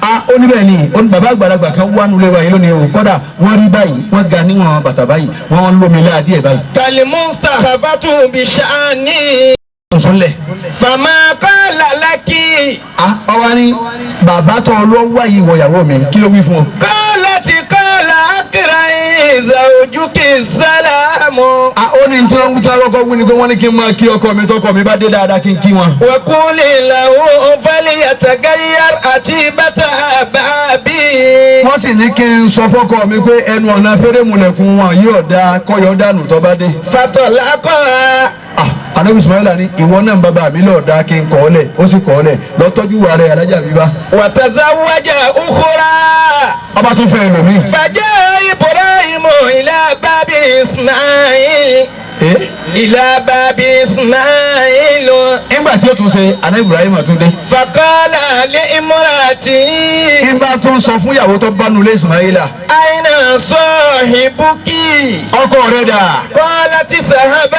A ó ní bẹ́ẹ̀ ni, ó ní bàbá àgbàlagbà kan wá nulẹ̀ wa yìí lónìí o, kọ́dà wọ́n rí báyìí, wọ́n ga níwọ̀n bàtà báyìí, wọ́n lómi láàdí ẹ̀ báyìí. كالمستخفة بشأني. Sọ̀sọ́lẹ̀. فما قال لك؟ A ọwọ́ ni bàbá tó lọ wá yìí wọ ìyàwó mi, kí ló wí fún ọ? قالت قال أقرئ زوجك السلام. A ó ní tí wọ́n ń tí wọ́n kọ́ wí ni pé wọ́n ní kí n máa kí ọkọ mi, tọkọ mi bá dé dáadáa kí n kí wọn. وقولي له فليتغير عتيبة بابي. Wọ́n sì ní kí n sọ fọ́kọ mi pé ẹnu ọ̀nà fẹ́rẹ́mùlẹ̀kùn wọn yóò da, kọ́yọ̀ dànù tó bá dé. فطلقها. Ah, Anabi Ismaila ní ìwọ náà bàbá mi lọ́ọ̀ da kí n kọ́ ọ lẹ̀, ó sì kọ́ ọ lẹ̀ lọ́tọ́jú wa rẹ̀ alájà bíbá. وتزوج أخرى. Ọba tún fẹ́ ẹlòmíì. فجاء إبراهيم إلى باب إسماعيل. Ẹ إلى باب إسماعيل. nígbà tí ó tún ṣe, Anabi Ibrahim tún dé. فقال لامرأته Ìgbà tó ń sọ fún ìyàwó tó bá nulẹ̀ Ismaila. أين صاحبك؟ Ọkọ rẹ̀ dà? قالت ذهب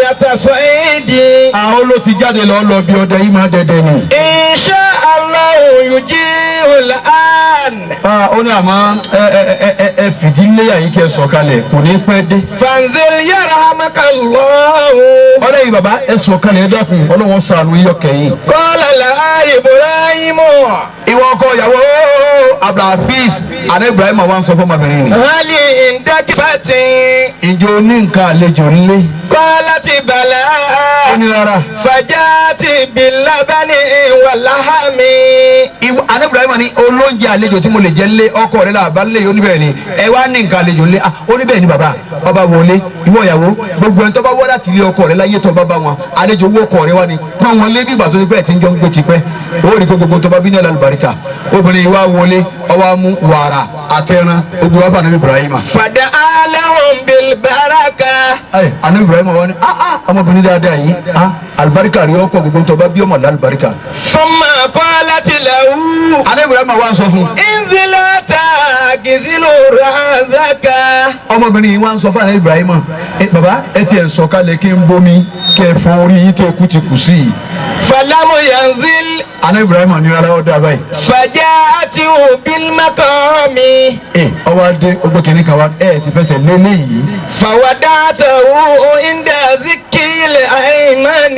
يتصيد. Àwọn ló ti jáde lọ lọ bí ọdẹ yìí máa dẹdẹ ni. إن شاء الله يجيء الآن. Ah, ó ní àmọ́ ẹ ẹ ẹ ẹ ẹ fìdí léyà yìí kí ẹ sọ̀kalẹ̀, kò ní pẹ́ dé. فانزل يرحمك الله. Ọ̀rẹ́ yìí, bàbá, ẹ sọ̀kalẹ̀, ẹ dákun, Ọlọ́run ṣàánú yín ọkẹ́ yìí. قال لها إبراهيم Ìwọ ọkọ ìyàwó Abdulhafiz, àná Ibrahim wa ń sọ fọmọbìnrin rẹ̀. هل عندك فتي؟ Ǹjẹ́ o ní nǹkan àlejò nílé? قالت بلى. Ó ní rárá. فجاءت باللبن واللحم. Ìwọ àná Ibrahim ní olóúnjẹ àlejò tí mo lè jẹ nílé, ọkọ rẹ làbá nílé yìí, ó ní bẹ́ẹ̀ ni. Ẹ wá ní nǹkan àlejò nílé? Ah, ó ní bẹ́ẹ̀ ni bàbá. Ọba wọlé, ìwọ ìyàwó, gbogbo ẹni tó bá wá láti ilé ọkọ rẹ láyé tó bá bá wọn àlejò owó ọkọ rẹ wá ni, pọ́n wọn lé bí ìgbà tó ti pẹ́ tí ń jọ ń gbé tipẹ́, ó rí i pé gbogbo tó bá bí ní àlùbáríkà. Obìnrin yìí wá wọlé, ọwọ́ mú wàrà àtẹran ogun wá fún Anabi Ibrahim. فدعا لهم بالبركة. Ayi, Anabi Ibrahim wá ní ah ah, ọmọbìnrin dáadáa yìí, ah, àlùbáríkà rí ọkọ, gbogbo tó bá bí ọmọ lálùbáríkà. ثم قالت له Anabi Ibrahim wá ń sọ fún un. انزل تغسل رأسك. Ọmọbìnrin yìí wá ń sọ fún Anabi Ibrahim, ẹ bàbá, ẹ tiẹ̀ sọ̀kalẹ̀ kí n bomi kẹ́ ẹ fọ orí yín tẹ́ ẹ kú ti kù sí i. فلم ينزل. Anabi Ibrahim ní rárá, ó dáa báyìí. فجاءته بالمقام. Ẹ ọwọ́ adé ọgbẹ́ kìíní kan wá, ẹ sì fẹsẹ̀ lé léyìí. فودعته عند ذكر الأيمان.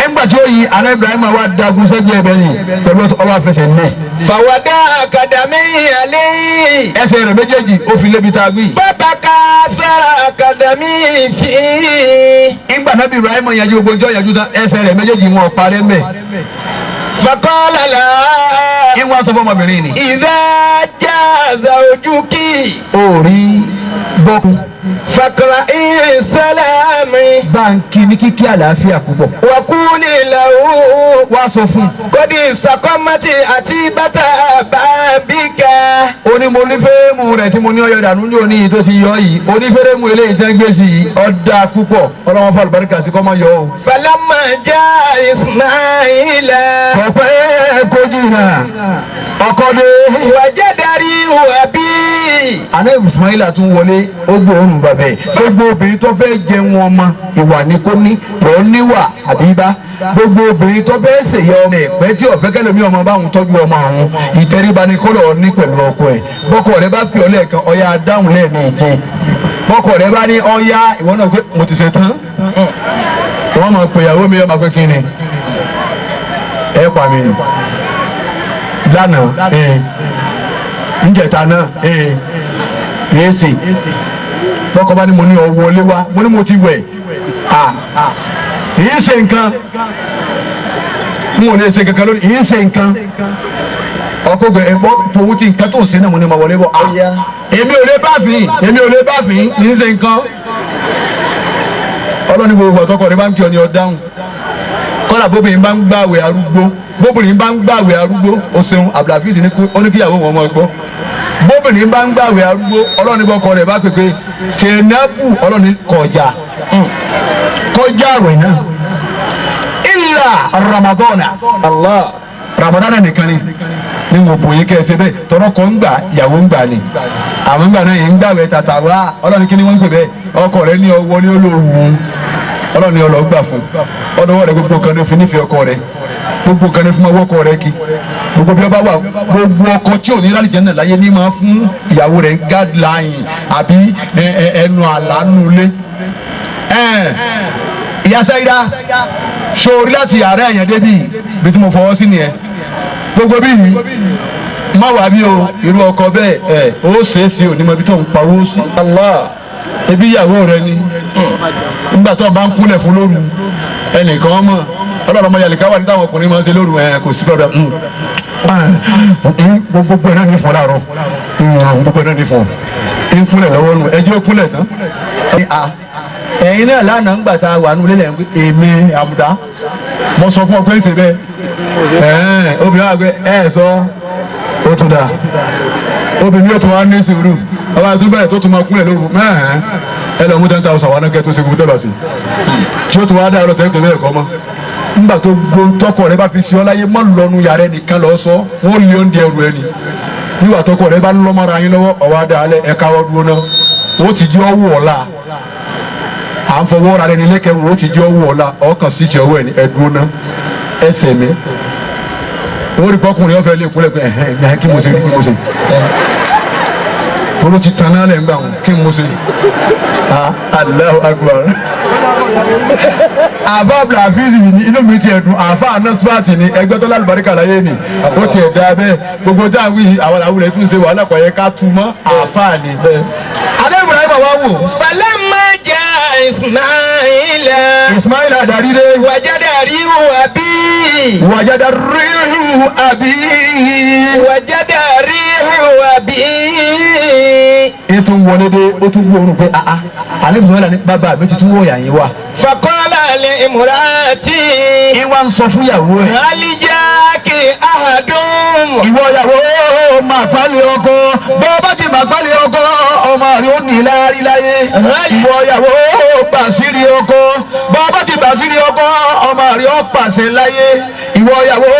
Ẹgbà tí ó yí àná Ibrahim wa dagun sẹ́gbẹ́ ẹ̀bẹ̀ ni pẹ̀lú ọwọ́ àfẹsẹ̀ náà. Fàwọ́dà kàdàmí àlẹ́. Ẹsẹ̀ rẹ̀ méjèèjì ó fi lébi tá a gbé. Fábàkà sára kàdàmí fi. Ìgbà náà bí Ibrahim yanjú gbogbo ọjọ́ yanjú tán ẹsẹ̀ rẹ̀ méjèèjì wọn parẹ́ mbẹ̀. Fàkọ́lá là. Ìwà sọ fọmọbìnrin ni. Ìdá já zawjuki. Ó rí bọ́kun. Fàkàrà ìsàlámì. Báńkì ní kíkí àlàáfíà púpọ̀. Wàkúlì làwù. Wá sọ fún un. Kọ́dí ìsàkọ́mọ́tì àti bàtà bàbíkà. Ó ní mo ní fẹ́rẹ́mù rẹ̀ tí mo ní ọyọ dànù ní òní yìí tó ti yọ yìí. Ó ní fẹ́rẹ́mù eléyìí tẹ́ ń gbé sí yìí. Ó dáa púpọ̀. Ọlọ́wọ́n fún àlùbáríkà sí kọ́ máa yọ o. Fàlámà já Ismaila. Kọ̀pẹ́ kò jìnnà. Ọkọ dé. Wàjẹ́darí wàbí. Àná Ismaila tún wọlé ó gbóòórùn bàbẹ̀. Gbogbo obìnrin tó fẹ́ jẹun ọmọ ìwà ni kò ní lọ níwà àbíbá. Gbogbo obìnrin tó fẹ́ ṣèyẹ ọmọ ẹ̀pẹ́ tí ọ̀fẹ́ kẹlẹ́mi ọmọ báwọn tọ́jú ọmọ àwọn ìtẹríba ni kó lọ ní pẹ̀lú ọkọ ẹ̀. Bọ́kọ rẹ bá pè ọ́ lẹ́ẹ̀kan ọya dáhùn lẹ́ẹ̀mejì. Bọ́kọ rẹ bá ní ọya ìwọ náà pé mo ti ṣe tán. Wọ́n máa pè ìyàwó mi ọmọ pé kí ni? Ẹ pa mi nù. Lánàá njẹta náà èsì bọ́kọ bá ní mo ní ọ wọlé wá mo ní mo ti wẹ̀ yìí ṣe nǹkan n ò lè ṣe kankan lónìí yìí ṣe nǹkan ọkọ gbẹ ẹ bọ tòun ti nǹkan tó ń ṣe náà mo ní ma wọlé bọ èmi ò lè bá fín èmi ò lè bá fín yìí ṣe nǹkan ọlọ́ni gbogbo ọ̀tọ́kọ̀ rẹ bá ń kí ọ ní ọ dáhùn kọ́lá bóbìnrin bá ń gbàwẹ̀ arúgbó bóbìnrin bá ń gbàwẹ̀ arúgbó o ṣeun abdulhafiz ní kú ó ní kíyàwó wọn máa gbọ́ bóbìnrin bá ń gbàwẹ̀ arúgbó ọlọ́ni bọ́kọ rẹ̀ bá pèpè ṣèǹdàbù ọlọ́ni kọjá kọjá àwẹ̀ náà ìlà ramadana Allah. ramadana nìkan ni ni mo bò yín kẹsẹ bẹ́ẹ̀ tọrọ kọ ń gbà ìyàwó ń gbà ni àwọn ń gbà náà yìí ń gbàwẹ̀ tàtà wá ọlọ́ni kí ni wọ́n ń pè bẹ́ẹ̀ ọkọ rẹ̀ ní ọwọ́ ní olóòwú ọlọ́ni ọlọ́gbà fún ọdọwọ́ rẹ̀ gbogbo kan ní òfin nífẹ̀ẹ́ ọkọ rẹ̀ gbogbo kan ní fún ọwọ́ ọkọ rẹ̀ kí gbogbo bí ọba wà gbogbo ọkọ tí ò ní lálìjẹ́ náà láyé ní máa fún ìyàwó rẹ̀ guideline àbí ẹnu àlánulé. Ìyá Sáyidá sórí láti yàrá ẹ̀yàn débì bí tí mo fọwọ́ sí nìyẹn gbogbo bí yìí má wà bí o irú ọkọ bẹ́ẹ̀ ẹ̀ ó ṣeé ṣe òní mọ ibi tó ń pawó sí. Allah. Ebi ìyàwó rẹ ni nígbà tó o bá ń kúnlẹ̀ fún lóru ẹnìkan mọ̀ ọlọ́run ọmọ yàlẹ̀ káwá ní táwọn ọkùnrin máa ń ṣe lóru ẹ̀ kò sí lọ́dọ̀ gbogbo ẹ̀ náà ní fún láàárọ̀ gbogbo ẹ̀ náà ní fún ń kúnlẹ̀ lọ́wọ́ nù ẹjọ́ kúnlẹ̀ tán. Ẹ̀yin náà lánàá ńgbà tá a wà nù lélẹ̀ èmi àmùdá mo sọ fún ọ pé ń ṣe bẹ́ẹ̀ obìnrin wa gbé ẹ sọ ó tún dáa obìnrin yóò tún wá ní sùúrù ọba àti bẹ́ẹ̀ tó tún máa kúnlẹ̀ lóru mẹ́ẹ̀ẹ́ ẹ lọ mú 10,000 wà náà kẹ́ tó ṣe gbogbo tẹ́lọ̀ sí tí ó tún wá dá ọlọ́tẹ̀ tẹ́lẹ̀ bẹ́ẹ̀ kọ́ mọ́ nígbà tó gbó tọkọ rẹ bá fi ṣe ọ láyé mọ́ lọ́nu yàrá ẹnìkan lọ sọ wọ́n lé oúnjẹ ẹrù ẹni nígbà tọkọ rẹ bá lọ́mọ́ra yín lọ́wọ́ ọwọ́ adá alẹ́ ẹ̀ka ọdún náà ó ti jẹ́ ọwọ́ ọ̀la à ń fọwọ́ ra ẹni lẹ́kẹ̀ẹ́ wò ó ti jẹ́ ọwọ́ ọ̀la ọkàn sí ti ọwọ́ ẹni ẹ̀dùn náà ẹsẹ̀ mi ó rí pọkùnrin ọ̀fẹ́ lè kúnlẹ̀ pé ẹ̀hẹ́n kí mo ṣe kí mo ṣe toro ti tan náà lẹ̀ ń gbà wọn kí mo ṣe Allahu Akbar àbá abdulhafiz ni inú mi ti ẹ̀dùn àfa anasibati ni ẹgbẹ́ tó lálùbáríkà láyé ni ó ti ẹ̀dá bẹ́ẹ̀ gbogbo dáhùn yìí àwọn àwùrẹ́ tún ṣe wàhálà kọ̀ yẹ ká tu mọ́ àfa ni. Adé Ibrahim wá wò. Falamma ja Ismaila. Ismaila adarí dé. Wàjádà ríhu àbí. Wàjádà ríhu àbí. Wàjádà ríhu àbí. Ètò wọlé dé ó tún gbóòórùn pé àá àlẹ́ Ismaila ní bàbá mi ti tún wọ̀nyà yín wá. Faqala li imrati. Ìwà ń sọ fún ìyàwó ẹ̀. Hal jaki ahadun. Ìwọ ìyàwó máa pálí ọkọ bọ́ bá ti máa pálí ọkọ ọmọ rẹ̀ ó ní láárí láyé. Ìwọ ìyàwó bàṣírí ọkọ bọ́ bá ti bàṣírí ọkọ ọmọ rẹ̀ ó pàṣẹ láyé. Ìwọ ìyàwó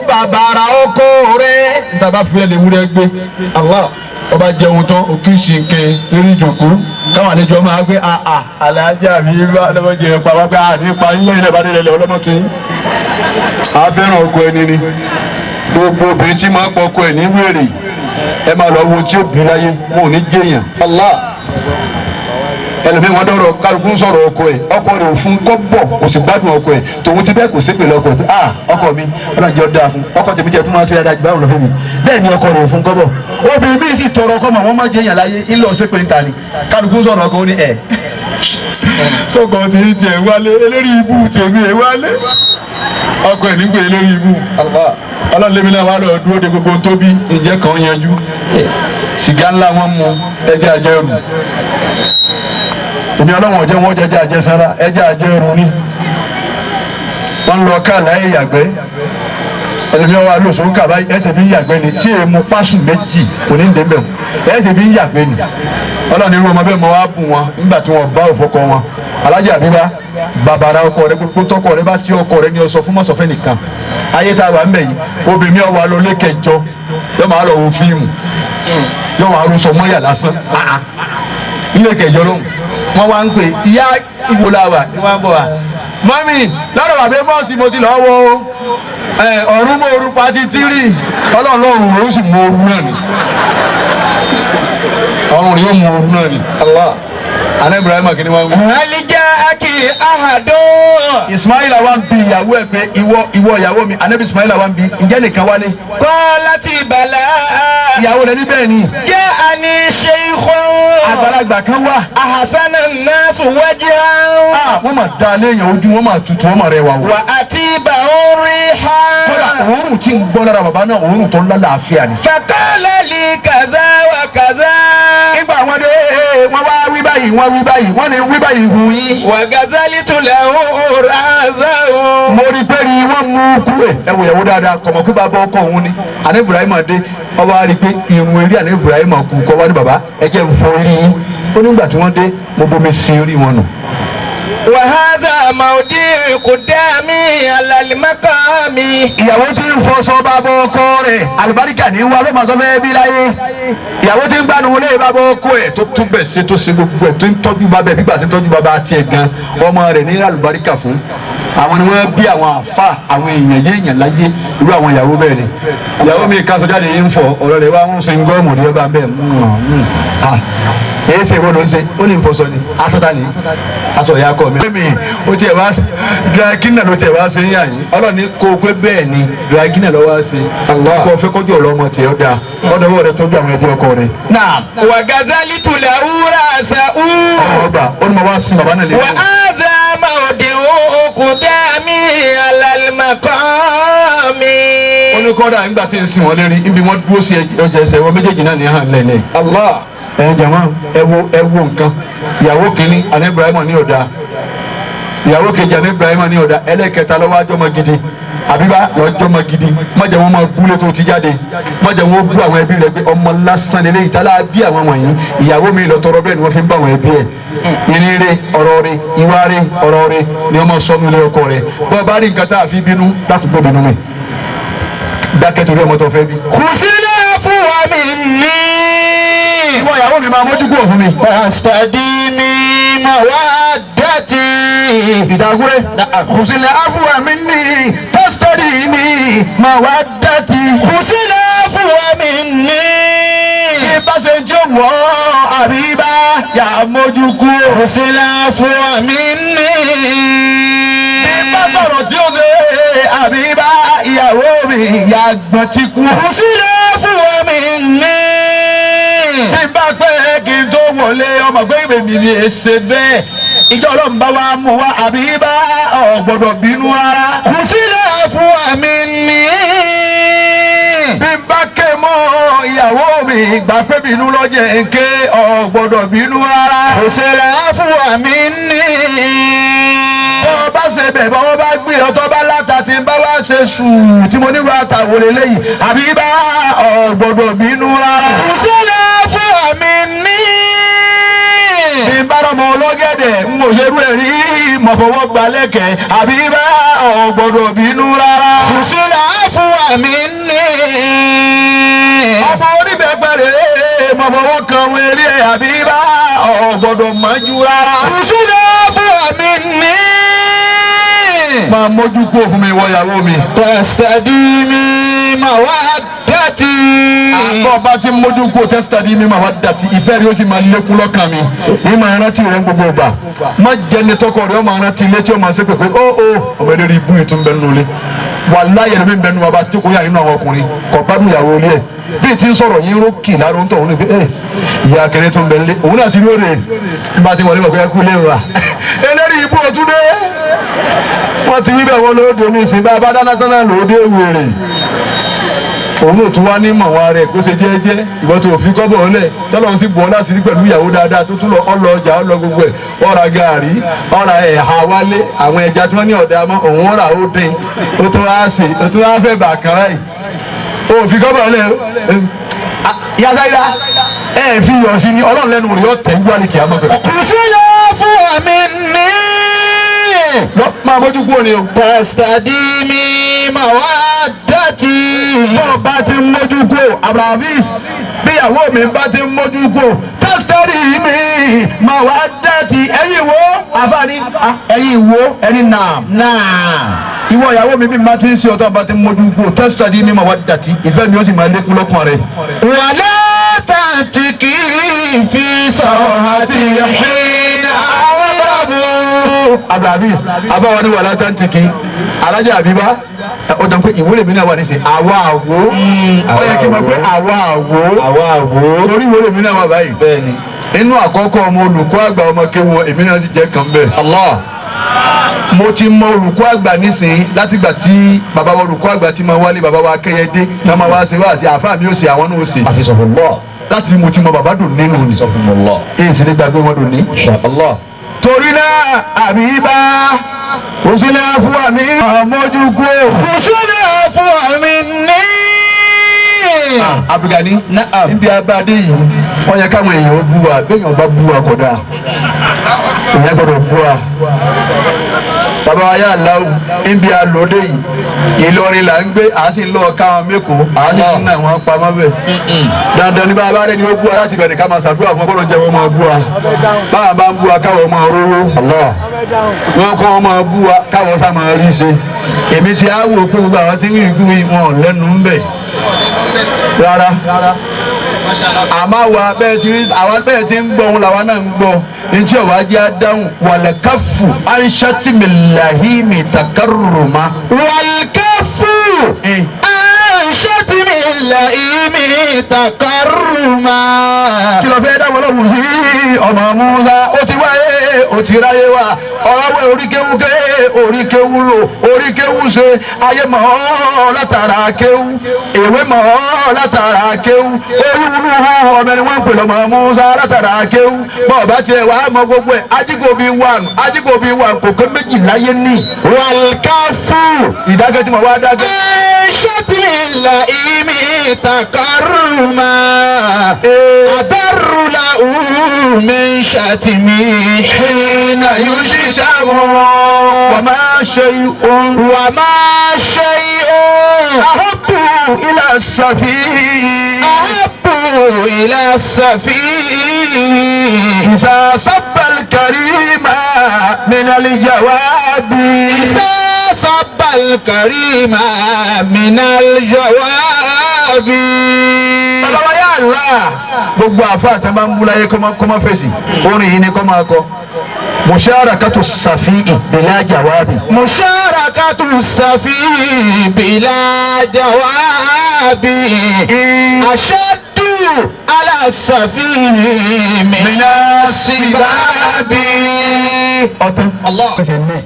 bàbàrà ọkọ rẹ̀. Bàbá fi ẹ̀ lè wúrẹ́ gbé. Allah. Ọba jẹun tán òkè ṣìnkẹ lórí ìjòkó káwọn àlejò máa gbé àà alájà mi bá ọlọ́mọdé ẹ̀ pa wá pé àní pa yín lẹ́yìn náà bá dé lẹ́lẹ́ ọlọ́mọ tí. A fẹ́ràn ọkọ ẹni ni gbogbo obìnrin tí máa ń pọ ọkọ ẹ̀ ní wèrè ẹ máa lọ wo tí ó bí láyé wọn ò ní jẹyàn. Allah. Ẹlòmíì wọn dọ̀rọ̀ kálukú ń sọ̀rọ̀ ọkọ ẹ̀, ọkọ rẹ̀ ò fún kọ́bọ̀, kò sì gbádùn ọkọ ẹ̀, tòun ti bẹ́ẹ̀ kò sí pèlè ọkọ ẹ̀ pé ah ọkọ mi ọlọ́njẹ́ dáa fún ọkọ tèmi jẹ́ tó máa ń ṣe dáadáa jù báwọn lọ fún mi. Bẹ́ẹ̀ ni ọkọ rẹ̀ ò fún kọ́bọ̀. Obìnrin míì sì tọrọ ọkọ mọ̀ wọ́n má jẹ́ yàn láyé ńlọ sí pé ń ta ni. Kálukú ń sọ̀rọ̀ ọkọ ó ní ẹ̀. Sọkọ tí ń tiẹ̀ wálé eléri ibú tèmi ẹ̀ wálé. Ọkọ ẹ̀ nígbè eléri ibú. Ọlọ́run lèmi náà wá lọ dúró de gbogbo tó bí ǹjẹ́ kan yanjú. Sìgá ńlá wọn mu ẹjẹ́ àjẹrù. Èmi ọlọ́run ọ̀jẹ̀ wọn jẹjẹ́ àjẹsára ẹjẹ́ àjẹrù ni. Wọ́n lọ ká láyé yàgbẹ́. Ẹlẹ́mi wa lóṣù ń kà báyìí ẹsẹ̀ bí yàgbẹ́ ni tí èèmù pásù méjì kò ní dé bẹ̀rù ẹsẹ̀ bí yàgbẹ́ ni. Ọlọ́run irú ọmọ bẹ́ẹ̀ mọ wá bùn wọn nígbà tí wọ́n bá òfò kọ wọn. Alájà Àbíbá bàbàrà ọkọ rẹ gbogbo tọkọ rẹ bá sí ọkọ rẹ ní ọsọ fún mọ́sọ̀fẹ́ nìkan. Ayé tá a wà ń bẹ̀ yìí obìnrin ọwọ́ alọ́ lé kẹjọ yọ máa lọ wo fíìmù yọ máa rúṣọ mọ́yà lásán ilé kẹjọ lóhùn wọ́n wá ń pè ìyá ìwòlàwà ni wọ́n á bọ̀ wá. Mọ́mì lọ́dọ̀ bàbá mọ́ọ̀sì mo ti lọ́ọ́ wo ọ̀run mọ́ orú pati tírì ọlọ́run lọ́rùn ló sì mọ orú náà ni ọ̀run yóò mọ orú náà ni. Àná Ibrahim kìíní wá ń wí. Hal ja'aki ahadun. Ismaila wa ń bi ìyàwó ẹ̀ pé ìwọ ìwọ ìyàwó mi Anabi Ismaila wa ń bi ǹjẹ́ nìkan wálé. Qalati bala. Ìyàwó rẹ̀ níbẹ̀ ni. Ja'ani shaykhun. Àgbàlagbà kan wà. Ahsana an-nasu wajhan. Wọ́n máa da léèyàn ojú wọ́n máa tutù wọ́n máa rẹwà o. Wa atibahum rihan. Kódà òórùn tí ń gbọ́ lára bàbá náà òórùn tó ń lálàáfíà ni. Faqala li kaza wa kaza. Nígbà wọn dé wọ́n wá wí báyìí wọ́n wí báyìí wọ́n ní wí báyìí fún yín. Wa ghazaltu lahu ra'sahu. Mo rí pé ní wọ́n mú kúrò ẹ wò ìyàwó dáadáa kọ̀mọ̀ pé bàbá ọkọ òun ni àná Ibrahim dé ọwọ́ á rí i pé irun eré àná Ibrahim kù kọ́ wá ní bàbá ẹ jẹ́ n fọ orí yín ó nígbà tí wọ́n dé mo bomi sin orí wọn nù. Wa hadha mawdi'u qudami ala al-maqami. Ìyàwó tí ń fọṣọ bàbá ọkọ rẹ̀ àlùbáríkà ní wá ló máa sọ fẹ́ bí láyé ìyàwó tí ń gbanu wọlé bàbá ọkọ ẹ̀ tó tún bẹ̀ ṣe tó ṣe gbogbo ẹ̀ tó ń tọ́jú bàbá ẹ̀ bígbà tí ń tọ́jú bàbá tiẹ̀ gan ọmọ rẹ̀ ní àlùbáríkà fún àwọn ni wọ́n bí àwọn àfa àwọn èèyàn yéèyàn láyé irú àwọn ìyàwó bẹ́ẹ̀ ni ìyàwó mi ká sọjáde yìí ń fọ ọ̀rọ̀ rẹ̀ wá ń sin gọ́ọ̀mù ní ọba bẹ́ẹ̀ èyí ṣe ìwọ ló ń ṣe ó ní nfọṣọ ni aṣọ ta ni aṣọ ìyá kọ mi. mi ó tiẹ̀ wá drakina ló tiẹ̀ wá ṣe ń yà yín ọlọ́ọ̀ni kó o pé bẹ́ẹ̀ ni drakina ló wá ṣe kó o fẹ́ kọjú ọ̀rọ̀ ọmọ tiẹ̀ ó dáa ọ̀dọ̀ ọwọ́ rẹ tọ́jú àwọn ẹbí ọkọ rẹ. Naam. Wa ghazaltu lahu ra'sahu. Ọgbà ó ní mo wá sin bàbá náà lé. Wa hadha mawdi'u qudami ala al-maqami. Ó ní kọ́dà nígbà tí ń sin wọn lérí níbi wọ́n dúró sí ọjà ẹsẹ̀ wọn méjèèjì náà ní hàn lẹ́lẹ̀. Allah. Ẹ jàmá ẹ wo nǹkan ìyàwó kìíní àná Ibrahim ní ọ̀dà ìyàwó kejì àná Ibrahim ní ọ̀dà ẹlẹ́kẹta lọ́wọ́ àjọmọ gidi àbíbá lọ́jọ́mọ gidi má jẹ́ wọn máa búlé tó ti jáde má jẹ́ wọn bú àwọn ẹbí rẹ pé ọmọ lásán lélẹ́yìí tá bí àwọn wọ̀nyí ìyàwó mi lọ tọrọ bẹ́ẹ̀ ni wọ́n fi ń bá àwọn ẹbí ẹ̀ ìrìn rẹ ọ̀rọ̀ rẹ ìwà rẹ ọ̀rọ̀ rẹ ni wọ́n máa sọ nílé ọkọ rẹ bọ́ọ̀ bá rí nǹkan tá a fi bínú dákúgbò bínú mi dákẹ́ torí ọmọ tó fẹ́ bí. Khusilafu minni. Ìwọ ìyàwó mi máa mójú kúrò fún mi. Tastadimi mawaddati. Ìdàgúrẹ́. Khusilafu minni tastadimi mawaddati. Khusilafu minni. Bí bá ṣe jẹ́ wọ́ àbíbá yà mójú kúrò. Khusilafu minni. Bí bá sọ̀rọ̀ tí ó ṣe àbíbá ìyàwó mi yà gbọ̀n ti kú. Khusilafu minni. Bí bá pẹ́ kí n tó wọlé ọmọ pé ìwé mi ni èsè bẹ́ẹ̀ ìjọ ọlọ́run bá wa mú wa àbí bá ọ̀ gbọ́dọ̀ bínú rárá. Khusilafu minni. Bí n bá ké mọ́ ìyàwó mi gbà pé bínú lọ́jẹ̀ ń ké ọ̀ gbọ́dọ̀ bínú rárá. Khusilafu minni. Bọ́ bá ṣe bẹ̀ bọ́ bá gbé ọtọ́ bá láta tí n bá wá ṣe sùn tí mo ní wàá ta wòlé lẹ́yìn àbí bá ọ̀ gbọ́dọ̀ bínú rárá. Khusilafu minni. Bí n bá rọmọ ọlọ́gẹ̀dẹ̀ n ò ṣerú ẹ̀ rí mọ̀ fọwọ́ gba lẹ́kẹ̀ẹ́ àbí bá ọ̀ gbọ́dọ̀ bínú rárá. Khusilafu minni. Ọmọ oníbẹ̀pẹ̀ rèé mọ̀ fọwọ́ kan wọn eré ẹ̀ àbí bá ọ̀ gbọ́dọ̀ mọ́jú rárá. Khusilafu minni. Máa mójú kúrò fún mi wọ ìyàwó mi. Tastadimi mawaddati. مودتي. Àbọ̀ bá ti mójú kó tẹ́sítàdì mi mawaddati, ìfẹ́ rí ó sì máa lékún lọ́kàn mi. Ní máa rántí rẹ̀ gbogbo ìgbà. Má jẹni tọkọ rẹ̀ ó máa rántí ilé tí ó máa ṣe pé ó ó ọmọ eléré ibú yìí tún bẹ nínú ilé. Wàláyé lómi ń bẹ nínú bàbá tí kò yà nínú àwọn ọkùnrin kò gbádùn ìyàwó ilé ẹ̀. Bí ti ń sọ̀rọ̀ yín rókì lára ń tọ̀ òun ni pé ẹ ìyá akẹrẹ tó ń bẹ nílé òun náà ti rí òde bá ti wọlé wọ̀ pé ẹ kú ilé wa. Eléré ibú ọtún dé. Wọ́n ti wí bẹ́ẹ̀ wọ́n lóde ní ìsìn bá a bá dáná tán náà lóde wèrè. Òun ò tún wá ní mọ̀ wọn rẹ̀ kó ṣe jẹ́jẹ́ ìwọ́n tó fi kọ́bọ̀ ọ̀lẹ̀ tọ́lọ́run sì bọ̀ ọ́ láti rí pẹ̀lú ìyàwó dáadáa tó tún lọ ọlọ ọjà ọlọ gbogbo ẹ̀ ọ̀rà gàárì ọ̀rà ẹ̀hà wálé àwọn ẹja tí wọ́n ní ọ̀dà mọ́ òun ọ̀rà ó dín ó tún wá sè ó tún wá fẹ́ bà kàn ráì ó fi kọ́bọ̀ ọ̀lẹ̀ yàtá yá ẹ̀ fi yọ̀ sí ni Ọlọ́run lẹ́nu rẹ̀ yọ̀ tẹ̀ ń gbọ́ àlèkè àmọ́ pẹ̀lú. خذ العفو مني. Lọ máa mójú kúrò ní o. تستديمي مودتي. Bọ́ọ̀ bá ti ń mójú kó Abdulhafiz, bíyàwó mi bá ti ń mójú kó tẹ́sítẹ́rì mi mà wá dẹ́tì. Ẹ̀yin wo àfààní, ẹ̀yin wo ẹni nà نعم. ìwọ ìyàwó mi bí mi bá ti ń ṣe ọtọ́ bá ti ń mójú kó tẹ́sítẹ́rì mi mà wá dẹ́tì, ìfẹ́ mi ó sì máa lékún lọ́kàn rẹ̀. ولا تنتكي في صوتي حين أغضب. Abdulhafiz abáwa ni wàhálà tẹ́ntìkì alájà àbíbá ó dàn pé ìwúlẹ̀ mi náà wà nísìnyí àwa àwo ó yẹ kí n mọ̀ pé àwa àwo Àwa àwo. torí ìwúlẹ̀ mi náà wà báyìí. Bẹ́ẹ̀ni. Inú àkọ́kọ́ ọmọ olùkọ́ àgbà ọmọ kéwọn èmi náà sì jẹ́ kan bẹ́ẹ̀. Allah. Mo ti mọ olùkọ́ àgbà nísìnyí látìgbà tí bàbá wa olùkọ́ àgbà ti máa wálé bàbá wa Akẹ́yẹdé náà máa wá ṣe wá sí àáfàá mi ò ṣe àwọn náà ò ṣe. Hafizahullah. Láti bí mo ti mọ bàbá dùn nínú ni. Hafizahumullah. Èyí sì ní gbàgbé wọn dùn ní. Insha Allah. Torí náà àbíbá òsínlẹ̀ fún àmì àmójúkú. خذ العفو مني. Abdulgani Na'am. níbi abáde yìí wọ́n yẹ káwọn èèyàn ó bú wa, bẹ́ẹ̀ yẹn bá bú wa kódà èèyàn gbọ́dọ̀ bú wa. Bàbá wa yà láwù níbi alóde yìí Ìlọrin là ń gbé, à á sì ń lọ káwọn mẹ́kọ̀ọ́, à á sì ń ná wọn pamọ́ bẹ́ẹ̀. Dandan ní bàbá rẹ ni ó bú wa láti bẹ̀rẹ̀ ká máa ṣàdúrà fún ọgbọ́dọ̀ jẹ́ wọn máa bú wa. Báwa bá ń bú wa káwọn máa rówó. Allah. Wọn kọ́ wọn máa bú wa káwọn sá máa rí ṣe. Èmi ti á wò pé gbogbo àwọn tí ń rí ikú wọn lẹ́nu ń bẹ̀ rárá. Àmọ́ àwa bẹ́ẹ̀ ti rí àwa bẹ́ẹ̀ ti ń gbọ́ òun làwa náà ń gbọ́ ntí ọ̀wá jẹ́ adáhùn wàlẹ̀káfù ansátìmílàhímì takarùmá. والكف عن شتم اللئيم تكرما. Kí ló fẹ́ dáwọ́ lọ́wọ́ sí ọmọ Musa? Ó ti wáyé ó ti ráyé wa ọ̀rọ̀wé oríkéwúké oríkéwú lò oríkéwú ṣe ayé mọ̀ ọ́ látara kéwú èwe mọ̀ ọ́ látara kéwú olúwúlú ọmọ ẹni wọ́n ń pè lọ́mọ Musa látara kéwú bọ́ọ̀ bá tiẹ̀ wàá mọ gbogbo ẹ̀ ajígòbí wà ajígòbí wà kòkó méjì láyé ní. والكف Ìdákẹ́ tí mo wá dákẹ́. عن شتم اللئيم تكرما أضر له من شتمي حين يشتم. وما شيء وما شيء أحب إلى السفيه أحب إلى السفيه إذا صب الكريم من الجواب. إذا صب الكريم من الجواب. Bàbá wa yà lá gbogbo àfa àti máa ń búláyé kọ́mọ fèsì orin yìí ni kọ́ máa kọ musharakatu safi'i bila jawabi. مشاركة السفيه بلا جواب أشد على السفيه من السباب. Ọtún. Allah. Ọ̀sẹ̀ náà.